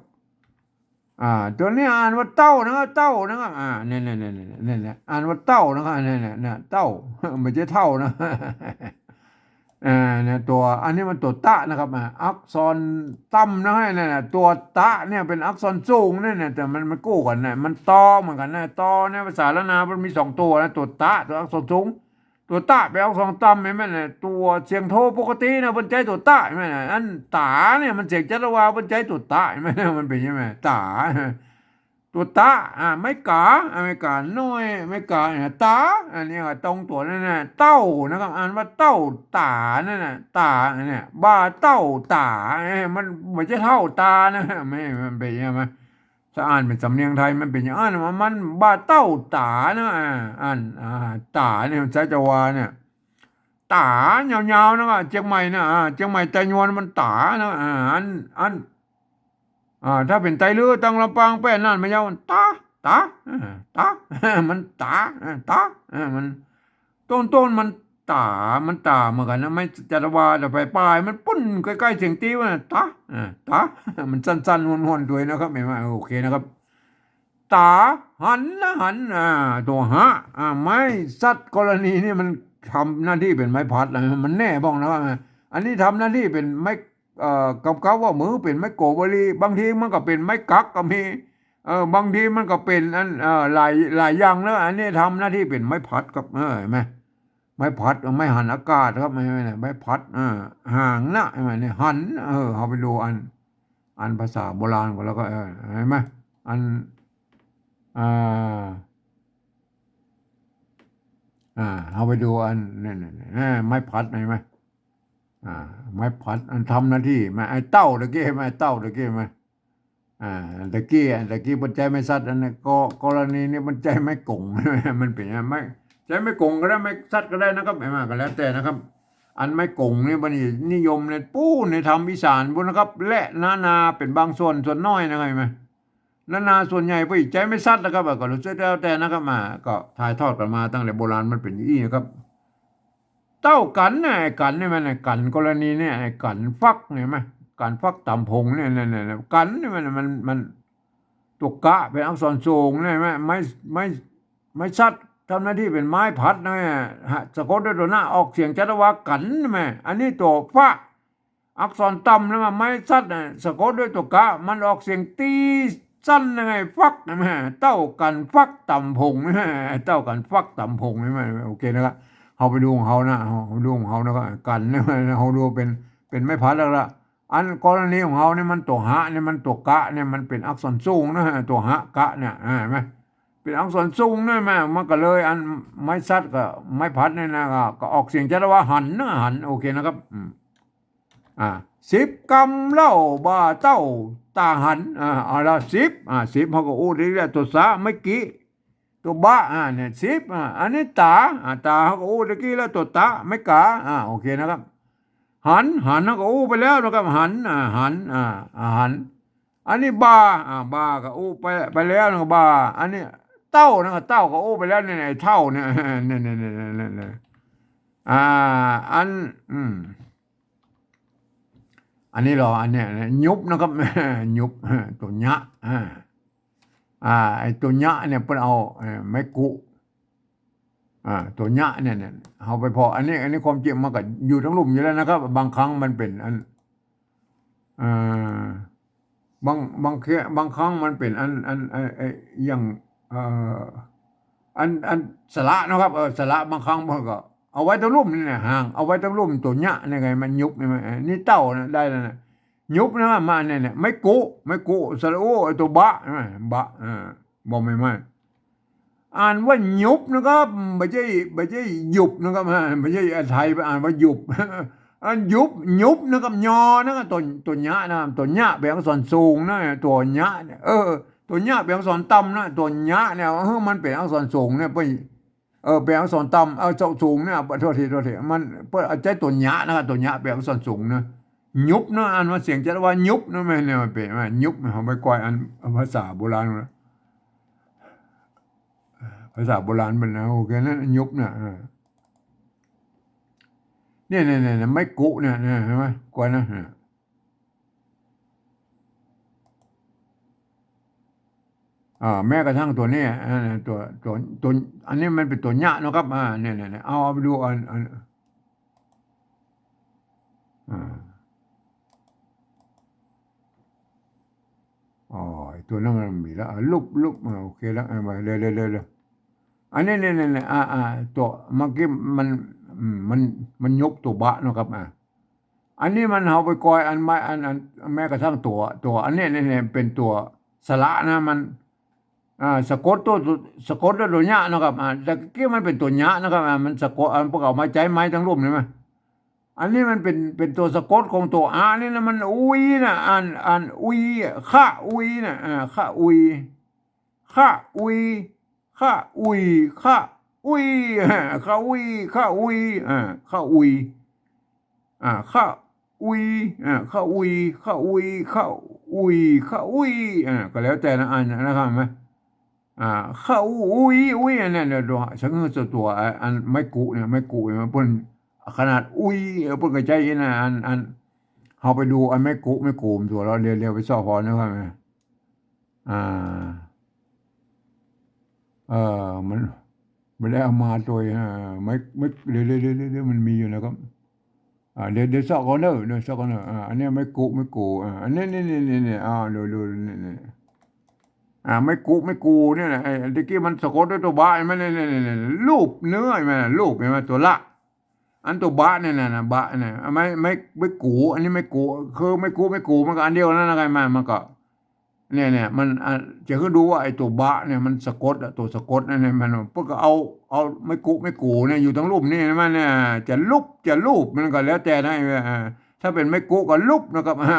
อ่า ตั๋วนี้อ่านว่าเต้านะครับ เต้านะครับ อ่า เนี่ย เนี่ย อ่านว่าเต้านะครับ เนี่ย เนี่ย เนี่ย เต้า บ่ใจ้เท่านะ อ่า เนี่ย ตั๋ว อันนี้มันตั๋วตะนะครับ อ่า อักษรต่ำนะ เนี่ย เนี่ย ตั๋วตะเนี่ยเป๋นอักษรสูงเนี่ย เนี่ย แต่มัน มันกู้กั๋นนะ มันตอเหมือนกั๋นนะ ตอเนี่ยภาษาล้านนามันมีสองตั๋วนะ ตั๋วตะ ตั๋วอักษรสูง ตั๋วตะเป๋นอักษรต่ำ หันก่อ แม่นบ่ ตั๋วเสียงโทปกตินะ เปิ้นใจ๊ตั๋วตะ หันก่อ อันต๋าเนี่ยมันเสียงจัตวา เปิ้นใจ๊ตั๋วตะ หันก่อ มันเป๋นใจ้ไหม ต๋า ตั๋วตะ อ่า ไม้ก๋า อ่า ไม้ก๋าน้อย ไม้ก๋าเนี่ย ต๋า อันนี้ก็ตรงตั๋วนั่นน่ะ เต้านะครับ อ่านว่าเต้าต๋านั่นน่ะ ต๋าเนี่ย บ่าเต้าต๋า เอ้ย มันบ่ใจ้เท่าตานะ ไม่ มันเป๋นใจ้ไหม ถ้าอ่านเป๋นสำเนียงไทยมันเป๋นอย่างอั้น มัน มันบ่าเต้าต๋านะ อ่า อัน อ่า ต๋าเนี่ย มันใจ๊จัตวาเนี่ย ต๋ายาวๆ นะ เจียงใหม่นะ อ่า เจียงใหม่ไตยวนมันต๋านะ อ่า อัน อัน อ่า ถ้าเป๋นไตลื้อตังลำปางแป้นน่านมายาว ต๋า ต๋า อ่า ต๋า มันต๋า อ่า ต๋า อ่า มัน ต้นๆ มันต๋า มันต๋าเหมือนกั๋นนะ ไม้จัตวา แต่ปลายๆ มันปุ้นใก้ๆ เสียงตี้ว่า ต๋า อ่า ต๋า มันสั้นๆ ห้วนๆ ตวยนะครับ หันก่อ โอเคนะครับ ต๋า หันนะ หัน อ่า ตั๋วหะ อ่า ไม้สัตว์กรณีนี่มันทำหน้าตี้เป๋นไม้ผัดนะ มันแน่พ่องนะครับ อันนี้ทำหน้าตี้เป๋นไม้ เอ่อ กับเขาว่ามือเป๋นไม้โกวลี บางทีมันก็เป๋นไม้กั๊กก็มี เออ บางทีมันก็เป๋นอัน เอ่อ หลาย หลายอย่างเนอะ อันนี้ทำหน้าตี้เป๋นไม้ผัดครับ เออ หันก่อ ไม้ผัด ไม้หันอากาศครับ ไม้ ไม้ ไม้ผัด อ่า หางนะ หันก่อ เนี่ย หัน เออ เฮาไปดูอัน อันภาษาโบราณก่อนแล้วก็ เออ หันก่อ อัน อ่า อ่า เฮาไปดูอัน เนี่ย เนี่ย เนี่ย อ่า ไม้ผัด หันก่อ อ่า ไม้ผัด อันทำหน้าตี้ ไม้ ไอ้เต้าตะกี้ ไม้เต้าตะกี้ ไม้ อ่า ตะกี้ ตะกี้เปิ้นใจ๊ไม้สัตว์ อันนี้ก็ กรณีนี้เปิ้นใจ๊ไม้ก๋ง มันเป๋นไง ไม้ ใจ๊ไม้ก๋งก็ได้ ไม้สัตว์ก็ได้นะครับ เห็นไหม ก็แล้วแต่นะครับ อันไม้ก๋งนี่เปิ้นนิยมในปู๊นในธรรมอีสานปู๊นนะครับ และนานาเป๋นบางส่วน ส่วนน้อยนะครับ เห็นไหม นานาส่วนใหญ่เปิ้นใจ๊ไม้สัตว์นะครับ ก็แล้วแต่นะครับ มา ก็ถ่ายทอดกั๋นมาตั้งแต่โบราณมันเป๋นอย่างอี้นะครับ เต้ากั๋นเนี่ย ไอ้กั๋นเนี่ยมัน ไอ้กั๋นกรณีเนี่ย ไอ้กั๋นฟักเนี่ย เห็นไหม กั๋นฟักต๋ำผงเนี่ย เนี่ย เนี่ย เนี่ย กั๋นเนี่ยมัน มัน มัน ตั๋วกะเป๋นอักษรสูงเนี่ย เห็นไหม ไม้ ไม้ ไม้สัตว์ทำหน้าตี้เป๋นไม้ผัดนะ ฮะ สะกดด้วยตั๋วหน้า ออกเสียงชัดว่ากั๋น เห็นไหม อันนี้ตั๋วฟะ อักษรต่ำนะ ไม้สัตว์น่ะ สะกดด้วยตั๋วกะ มันออกเสียงตี้สั้นยังไง ฟัก เห็นไหม เต้ากั๋นฟักต๋ำผง เต้ากั๋นฟักต๋ำผง เห็นไหม โอเคนะครับ เฮาไปดูของเฮานะ เฮา เฮาดูของเฮานะครับ กั๋นเนี่ย เฮาดูเป๋น เป๋นไม้ผัดแล้วละ อันกรณีของเฮาเนี่ยมันตั๋วหะเนี่ยมันตั๋วกะเนี่ยมันเป๋นอักษรสูงนะ ตั๋วหะกะเนี่ย อ่า เห็นไหม เป๋นอักษรสูงเนี่ยแม่ มันก็เลยอันไม้สัตว์กับไม้ผัดเนี่ยนะ ก็ ก็ออกเสียงชัดว่าหันนะ หัน โอเคนะครับ อืม อ่า สิบกำเล่าบ่าเต้าต๋าหัน อ่า เอาละ สิบ อ่า สิบ เฮาก็อู้ได้แล้ว ตั๋วสะเมื่อกี้ ตั๋วบะ อ่า เนี่ย สิบ อ่า อันนี้ต๋า อ่า ต๋า เฮาก็อู้ตะกี้แล้ว ตั๋วตะ ไม้กา อ่า โอเคนะครับ หัน หัน เฮาก็อู้ไปแล้วนะครับ หัน อ่า หัน อ่า อ่า หัน อันนี้บ่า อ่า บ่าก็อู้ไป ไปแล้วนะครับ บ่า อันนี้เต้านะครับ เต้าก็อู้ไปแล้ว เนี่ย ไอ้เต้าเนี่ย เนี่ย เนี่ย อ่า อัน อืม อันนี้เหรอ อันเนี้ยนะ ยุบนะครับ ยุบ ตั๋วเนี้ย อ่า อ่า ไอ้ตั๋วเนี้ยเนี่ยเปิ้นเอา เอ่อ ไม้กุ อ่า ตั๋วเนี้ยเนี่ย เนี่ย เฮาไปผ่อ อันนี้ อันนี้ความจริงมันก็อยู่ตังลุ่มอยู่แล้วนะครับ บางครั้งมันเป๋นอัน เอ่อ บาง บางเค บางครั้งมันเป๋นอัน อัน ไอ้ ไอ้ อย่าง เอ่อ อัน อันสระนะครับ เออ สระบางครั้งมันก็เอาไว้ตังลุ่มนี่นะ ห่าง เอาไว้ตังลุ่มตั๋วเนี้ยเนี่ยไง มันยุบเนี่ย มัน เอ่อ นี่เต้านะ ได้แล้วนะ ยุบนะ มาเนี่ย เนี่ย ไม้กุ ไม้กุ สระอุ ไอ้ตั๋วบะ เห็นไหม บะ เออ บ่ใหม่ๆ อ่านว่ายุบนะครับ บ่ใจ้ บ่ใจ้หยุบนะครับ ฮะ บ่ใจ้ไทยไปอ่านว่าหยุบ อันยุบ ยุบนะครับ ยอนะครับ ตั๋ว ตั๋วเนี้ยนะครับ ตั๋วเนี้ยเป๋นอักษรสูงนะ ตั๋วเนี้ยเนี่ย เออ ตั๋วเนี้ยเป๋นอักษรต่ำนะ ตั๋วเนี้ยเนี่ย เออ มันเป๋นอักษรสูงเนี่ย ไป เออ เป๋นอักษรต่ำ เออ อักษรสูงเนี่ย โทษที โทษที มัน เปิ้นเอาใจ๊ตั๋วเนี้ยนะครับ ตั๋วเนี้ยเป๋นอักษรสูงนะ ยุบนะ อ่านว่าเสียงชัดว่ายุบนะ แม่นเนี่ย มันเป๋นว่ายุบนะ เฮาไปก้อยอันภาษาโบราณนะ ภาษาโบราณมันนะ โอเค นั่นยุบนะ เออ เนี่ย เนี่ย เนี่ย ไม้กุเนี่ย เนี่ย เห็นไหม ก้อยนะ เนี่ย อ่า แม้กระทั่งตั๋วเนี้ย อ่า ตั๋ว ตั๋ว ตั๋ว อันนี้มันเป๋นตั๋วเนี้ยนะครับ อ่า เนี่ย เนี่ย เนี่ย เอา เอาไปดูอัน อัน อ่า อ๋อ ไอ้ตั๋วนั้นมันมีแล้ว อ่า ลุบ ลุบ อ่า โอเคแล้ว อ่า มา เร็ว เร็ว เร็ว เร็ว อันนี้ เนี่ย เนี่ย เนี่ย อ่า อ่า ตั๋วเมื่อกี้มัน อืม มัน มันยุบตั๋วบะนะครับ อ่า อันนี้มันเฮาไปก้อยอันไม้ อัน อัน แม้กระทั่งตั๋ว ตั๋วอันเนี้ย เนี่ย เนี่ย เป๋นตั๋วสระนะ มัน อ่า สะกดตั๋ว สะกดตั๋วเนี้ยนะครับ อ่า แต่กี้มันเป๋นตั๋วเนี้ยนะครับ อ่า มันสะกด อันพวกเอามาใจ๊ไม้ตังลุ่มเห็นไหม อันนี้มันเป๋น เป๋นตั๋วสะกดของตั๋วอะนี่นะ มันอุยนะ อ่าน อ่านอุย คะอุยนะ อ่า คะอุย คะอุย คะอุย คะอุย คะอุย คะอุย อ่า คะอุย อ่า คะอุย อ่า คะอุย คะอุย คะอุย คะอุย อ่า ก็แล้วแต่นะ อ่านนะครับ เห็นไหม อ่า คะอุย อุย อันเนี้ย เดี๋ยวดู สังเกตตั๋ว อันไม้กุเนี่ย ไม้กุเนี่ย เปิ้นขนาดอุย เออ เปิ้นก็ใจ๊นะ อัน อัน เฮาไปดูอันไม้กุ ไม้กุตั๋วแล้ว เร็วๆ ไปซ่อผ่อนะครับ อ่า เออ มัน มันได้เอามาโตย อ่า ไม้ ไม้ เดี๋ยวๆๆๆ มันมีอยู่นะครับ อ่า เดี๋ยว เดี๋ยวซ่อก่อนเนอะ เดี๋ยวซ่อก่อนเนอะ อ่า อันเนี้ยไม้กุ ไม้กุ อ่า อันนี้ นี่ๆๆๆ อ่า ดูๆ นี่ๆ อ่า ไม้กุ ไม้กุเนี่ยนะ ไอ้ตะกี้มันสะกดด้วยตั๋วบะ เห็นไหม นี่ๆๆๆ ลูบเนื้อ เห็นไหม ลูบ เห็นไหม ตั๋วละ อันตั๋วบะเนี่ยนะ นะ บะเนี่ย ไม้ ไม้ ไม้กุ อันนี้ไม้กุ คือไม้กุ ไม้กุ มันก็อันเดียวนั่นนะ ไง มัน มันก็ เนี่ย เนี่ย มัน อ่ะ จะหื้อดูว่าไอ้ตั๋วบะเนี่ยมันสะกดอะ ตั๋วสะกดนั่นเนี่ย มัน เปิ้นก็เอา เอาไม้กุ ไม้กุเนี่ยอยู่ตังลุ่มนี่ มันเนี่ย จะลุบ จะลูบ มันก็แล้วแต่นะ เออ ถ้าเป๋นไม้กุก็ลุบนะครับ อ่า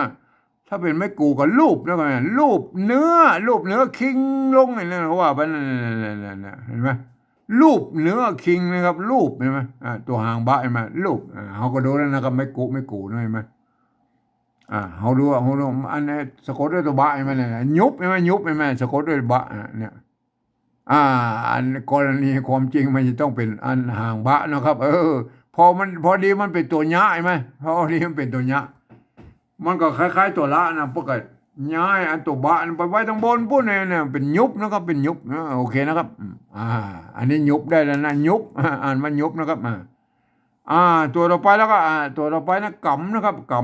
ถ้าเป๋นไม้กู๋ก็ลูบนะครับ ลูบเหนือ ลูบเหนือคิงลง นี่นะ เขาว่าไปนั่น นั่น นั่น นั่น นั่น เห็นไหม ลูบเหนือคิงนะครับ ลูบ เห็นไหม อ่า ตั๋วหางบะ เห็นไหม ลูบ อ่า เฮาก็ดูแล้วนะครับ ไม้กู๋ ไม้กู๋นะ เห็นไหม อ่า เฮาดู เฮาดู อันนี้สะกดด้วยตั๋วบะ เห็นไหม เนี่ย หยุบ เห็นไหม หยุบ เห็นไหม สะกดด้วยบะ อ่า เนี่ย อ่า อันกรณีความจริงมันจะต้องเป๋นอันหางบะนะครับ เออ พอมัน พอดีมันเป๋นตั๋วยะ เห็นไหม พอดีมันเป๋นตั๋วยะ มันก็คล้ายๆ ตั๋วละนะ ปกติย้ายอันตั๋วบะไปไว้ตังบนปู๊นเนี่ย เนี่ย เป๋นหยุบนะครับ เป๋นหยุบ อ่า โอเคนะครับ อืม อ่า อันนี้หยุบได้แล้วนะ หยุบ อ่านว่าหยุบนะครับ อ่า อ่า ตั๋วต่อไปแล้วก็ อ่า ตั๋วต่อไปนะ ก๋ำนะครับ ก๋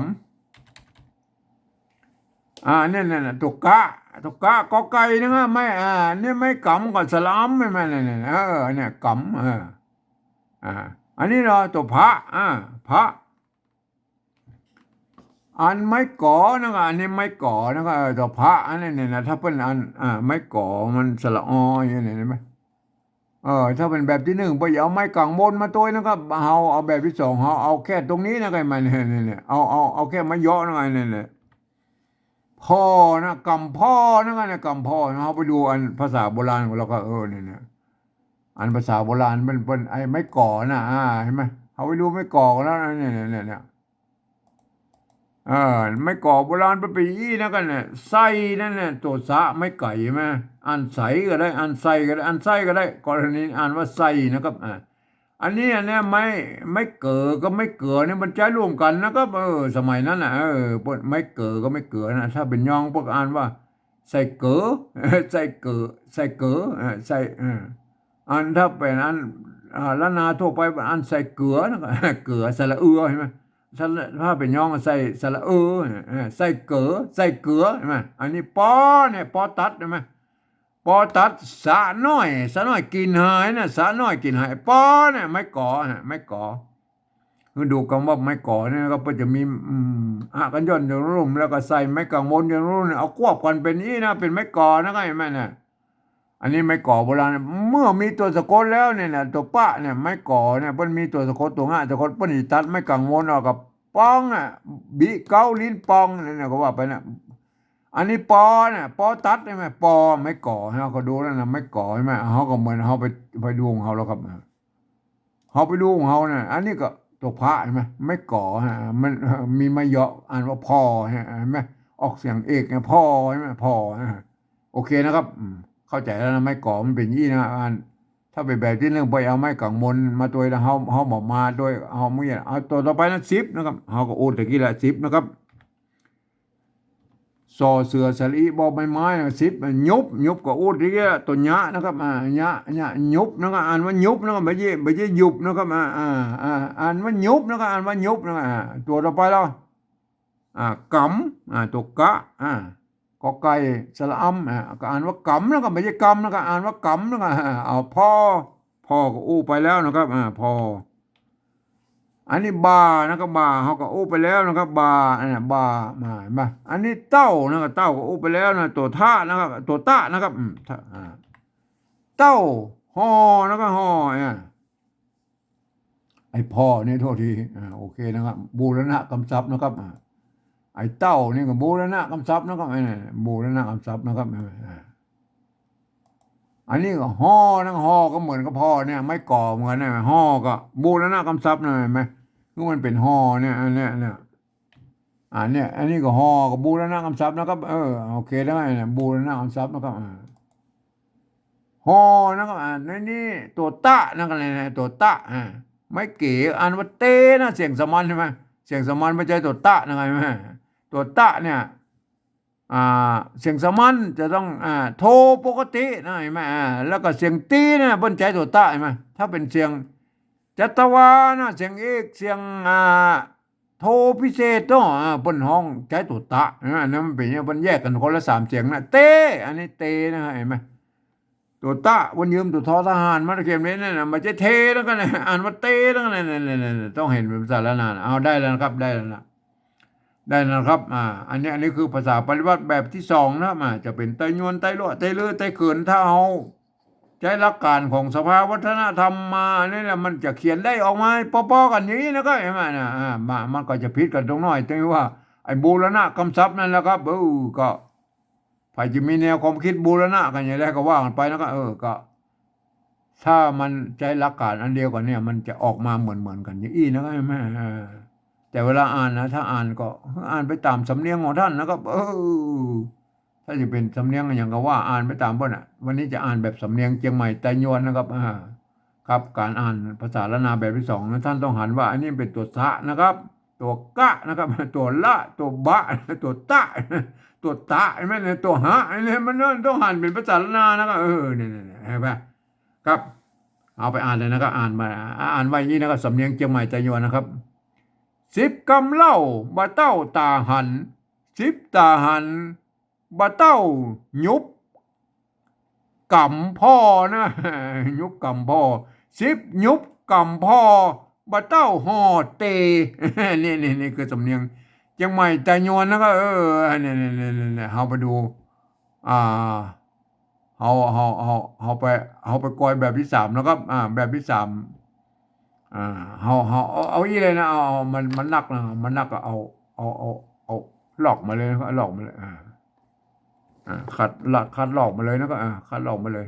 ำ อ่า เนี่ย เนี่ย เนี่ย ตั๋วกะ ตั๋วกะ กอไก่นะครับ ไม้ อ่า เนี่ย ไม้ก๋ำกับสระอำ เห็นไหม เนี่ย เนี่ย เออ เนี่ย ก๋ำ เออ อ่า อันนี้เนาะ ตั๋วผะ อ่า ผะ อันไม้ก๋อนะครับ อันนี้ไม้ก๋อนะครับ เออ ตั๋วผะ อันนี้เนี่ยนะ ถ้าเป๋นอัน อ่า ไม้ก๋อมันสระอออย่างนี้ เห็นไหม เออ ถ้าเป๋นแบบตี้นึ่ง ไปเอาไม้ก๋างบนมาตวยนะครับ เฮาเอาแบบตี้สอง เฮาเอาแค่ตรงนี้นะ ไอ้มันเนี่ย เนี่ย เนี่ย เอา เอา เอาแค่ไม้เยาะนะ ไอ้เนี่ย เนี่ย ผ่อนะ ก๋ำผ่อนะ เนี่ย ก๋ำผ่อนะ เฮาไปดูอันภาษาโบราณของเฮาก็ เออ เนี่ย เนี่ย อันภาษาโบราณเปิ้น เปิ้น ไอ้ไม้ก๋อนะ อ่า เห็นไหม เฮาไปดูไม้ก๋อแล้วนะ เนี่ย เนี่ย เนี่ย เนี่ย เออ ไม้ก๋อโบราณเปิ้นเป๋นอี้นะกั๋นเนี่ย ไส้นั่นเนี่ย ตั๋วสะ ไม้ไก๋ เห็นไหม อ่านใสก็ได้ อ่านไส้ก็ได้ อ่านไส้ก็ได้ กรณีอ่านว่าไส้นะครับ อ่า อันนี้เนี่ย ไม้ ไม้เก๋อกับไม้เก๋อเนี่ยมันใจ๊ร่วมกั๋นนะครับ เออ สมัยนั้นน่ะ เออ เปิ้น ไม้เก๋อกับไม้เก๋อนะ ถ้าเป๋นยองเปิ้นอ่านว่า ไส้เก๋อ ไส้เก๋อ ไส้เก๋อ เออ ไส้ เออ อันถ้าเป๋นอัน อ่า ล้านนาทั่วไป อันไส้เก๋อนะ เก๋อ สระเอือ เห็นไหม ถ้า ถ้าเป๋นยองใส่สระเอือ เออ ไส้เก๋อ ไส้เก๋อ เห็นไหม อันนี้ปอเนี่ย ปอตัด เห็นไหม ปอตัด สะน้อย สะน้อยกิ๋นหายนะ สะน้อยกิ๋นหาย ปอเนี่ย ไม้ก๋อฮะ ไม้ก๋อ คือดูกำว่าไม้ก๋อเนี่ยก็เปิ้นจะมี อืม อะกัญญนอยู่ลุ่ม แล้วก็ใส่ไม้ก๋างบนอยู่ลุ่ม เอาควบกั๋นเป๋นอี้นะ เป๋นไม้ก๋อนะ ก็เห็นไหมเนี่ย อันนี้ไม้ก๋อโบราณ เมื่อมีตั๋วสะกดแล้วเนี่ยนะ ตั๋วปะเนี่ย ไม้ก๋อเนี่ย เปิ้นมีตั๋วสะกดตั๋วงะ สะกด เปิ้นจะตัดไม้ก๋างบนออกกับปองอ่ะ บิเก๊าลิ้นปองเนี่ยนะ ก็ว่าไปนะ อันนี้ปอเนี่ย ปอตัด เห็นไหม ปอ ไม้ก๋อ เฮาก็ดูแล้วนะ ไม้ก๋อ เห็นไหม เฮาก็เหมือนเฮาไป ไปดูของเฮาแล้วครับ เฮาไปดูของเฮาเนี่ย อันนี้ก็ตั๋วผะ เห็นไหม ไม้ก๋อฮะ มัน มีไม้เยาะ อ่านว่าผ่อฮะ เห็นไหม ออกเสียงเอกไง ผ่อ เห็นไหม ผ่อฮะ โอเคนะครับ อืม เข้าใจ๋แล้วนะ ไม้ก๋อมันเป๋นอี้นะ อัน ถ้าเป๋นแบบตี้นึ่ง ไปเอาไม้ก๋างบนมาตวยแล้ว เฮา เฮาบ่มาตวย เฮาเมื่อกี้ เอาตั๋วต่อไปนะ สิบนะครับ เฮาก็อู้ตะกี้แหละ สิบนะครับ ซอเสือสระอิ บอใบไม้นะ สิบ หยุบ หยุบก็อู้ตะกี้ ตั๋วยะนะครับ อ่า ยะ ยะ หยุบนะครับ อ่านว่าหยุบนะครับ บ่ใจ้ บ่ใจ้หยุบนะครับ อ่า อ่า อ่า อ่านว่าหยุบนะครับ อ่านว่าหยุบนะครับ อ่า ตั๋วต่อไปแล้ว อ่า ก๋ำ อ่า ตั๋วกะ อ่า กอไก่ สระอำ อ่า ก็อ่านว่ากำนะครับ บ่ใจ้กำนะครับ อ่านว่ากำนะครับ อ่า เอาผ่อ ผ่อก็อู้ไปแล้วนะครับ อ่า ผ่อ อันนี้บ่านะครับ บ่า เฮาก็อู้ไปแล้วนะครับ บ่า อันเนี้ย บ่า มา เห็นปะ อันนี้เต้านะครับ เต้าก็อู้ไปแล้วนะ ตั๋วทะนะครับ ตั๋วตะนะครับ อืม ทะ อ่า เต้า ห่อนะครับ ห่อ อ่า ไอ้ผ่อนี่โทษที อ่า โอเคนะครับ บูรณะกำศัพท์นะครับ อ่า ไอ้เต้านี่ก็บูรณะกำศัพท์นะครับ ไอ้นี่บูรณะกำศัพท์นะครับ อ่า อันนี้ก็ห่อนะ ห่อก็เหมือนกับผ่อเนี่ย ไม้ก๋อเหมือนกันนะ ห่อก็บูรณะกำศัพท์นะ เห็นไหม คือมันเป๋นห่อเนี่ย อันเนี้ย เนี่ย อ่า เนี่ย อันนี้ก็ห่อก็บูรณะกำศัพท์นะครับ เออ โอเคแล้ว เนี่ย บูรณะกำศัพท์นะครับ อ่า ห่อนะครับ อ่า ในนี้ตั๋วตะนะครับ เนี่ย ตั๋วตะ อ่า ไม้เก๋ อ่านว่าเตนะ เสียงสามัญ เห็นไหม เสียงสามัญบ่ใจ้ตั๋วตะนะครับ เห็นไหม ตั๋วตะเนี่ย อ่า เสียงสามัญจะต้อง อ่า โทปกตินะ เห็นไหม อ่า แล้วก็เสียงตีนะ เปิ้นใจ๊ตั๋วตะ เห็นไหม ถ้าเป๋นเสียงจัตวานะ เสียงเอก เสียง อ่า โทพิเศษเนาะ อ่า เปิ้นฮ้องใจ๊ตั๋วตะ เห็นไหม อันนั้นมันเป๋นอย่างเงี้ย เปิ้นแยกกั๋นคนละสามเสียงนะ เต อันนี้เตนะ เห็นไหม ตั๋วตะ เปิ้นยืมตั๋วทอทหารมาเขียนไว้นั่นน่ะ บ่ใจ้เทแล้วกั๋นนะ อ่านว่าเตแล้วกั๋นนะ นั่น นั่น นั่น ต้องเห็นเป๋นภาษาล้านนานะ เอา ได้แล้วนะครับ ได้แล้วนะ ได้แล้วนะครับ อ่า อันนี้ อันนี้คือภาษาปริวรรตแบบตี้สองนะครับ อ่า จะเป๋นไตยวน ไตลัว ไตลือ ไตเขิน ถ้าเฮาใจ๊หลักก๋านของสภาวัฒนธรรมมา อันนี้แหละ มันจะเขียนได้ออกมาปอๆ กั๋นอย่างนี้นะครับ เห็นไหมนะ อ่า มา มันก็จะผิดกั๋นตรงน้อย ตรงที่ว่า ไอ้บูรณะกำศัพท์นั่นแหละครับ เออ ก็ ใผจะมีแนวความกึ๊ดบูรณะกั๋นอย่างใดก็ว่ากั๋นไปนะครับ เออ ก็ ถ้ามันใจ๊หลักก๋านอันเดียวกั๋นเนี่ย มันจะออกมาเหมือนๆ กั๋นอย่างอี้นะครับ แม่ เออ แต่เวลาอ่านนะ ถ้าอ่านก็อ่านไปต๋ามสำเนียงของต้านนะครับ เออ ถ้าจะเป๋นสำเนียงอะหยังก็ว่าอ่านไปต๋ามเปิ้นน่ะ วันนี้จะอ่านแบบสำเนียงเจียงใหม่ไตยวนนะครับ อ่า ครับ ก๋านอ่านภาษาล้านนาแบบตี้สองนะ ต้านต้องหันว่าอันนี้เป๋นตั๋วสะนะครับ ตั๋วกะนะครับ ตั๋วละ ตั๋วบะ ตั๋วตะ ตั๋วตะ หันก่อ ตั๋วหะ หันก่อ มันต้องหันเป๋นภาษาล้านนานะครับ เออ เนี่ยๆๆ หันก่อ ครับ เอาไปอ่านเลยนะครับ อ่านมา อ่านว่าอย่างนี้นะครับ สำเนียงเจียงใหม่ไตยวนนะครับ สิบกำเล่า บ่าเต้าต๋าหัน สิบต๋าหัน บ่าเต้าหยุบก๋ำผ่อนะ หยุบก๋ำผ่อ สิบหยุบก๋ำผ่อ บ่าเต้าห่อเต นี่ นี่ นี่คือสำเนียงเจียงใหม่ไตยวนนะครับ เออ นี่ๆๆๆ เฮาไปดู อ่า เฮา เฮา เฮา เฮาไป เฮาไปกอยแบบตี้สามนะครับ อ่า แบบตี้สาม อ่า เฮา เฮา เอา เอาอี้เลยนะ เอา เอา มัน มันนักนะ มันนักก็เอา เอา เอา เอาลอกมาเลยนะครับ ลอกมาเลย อ่า อ่า คัด ละ คัดลอกมาเลยนะครับ อ่า คัดลอกมาเลย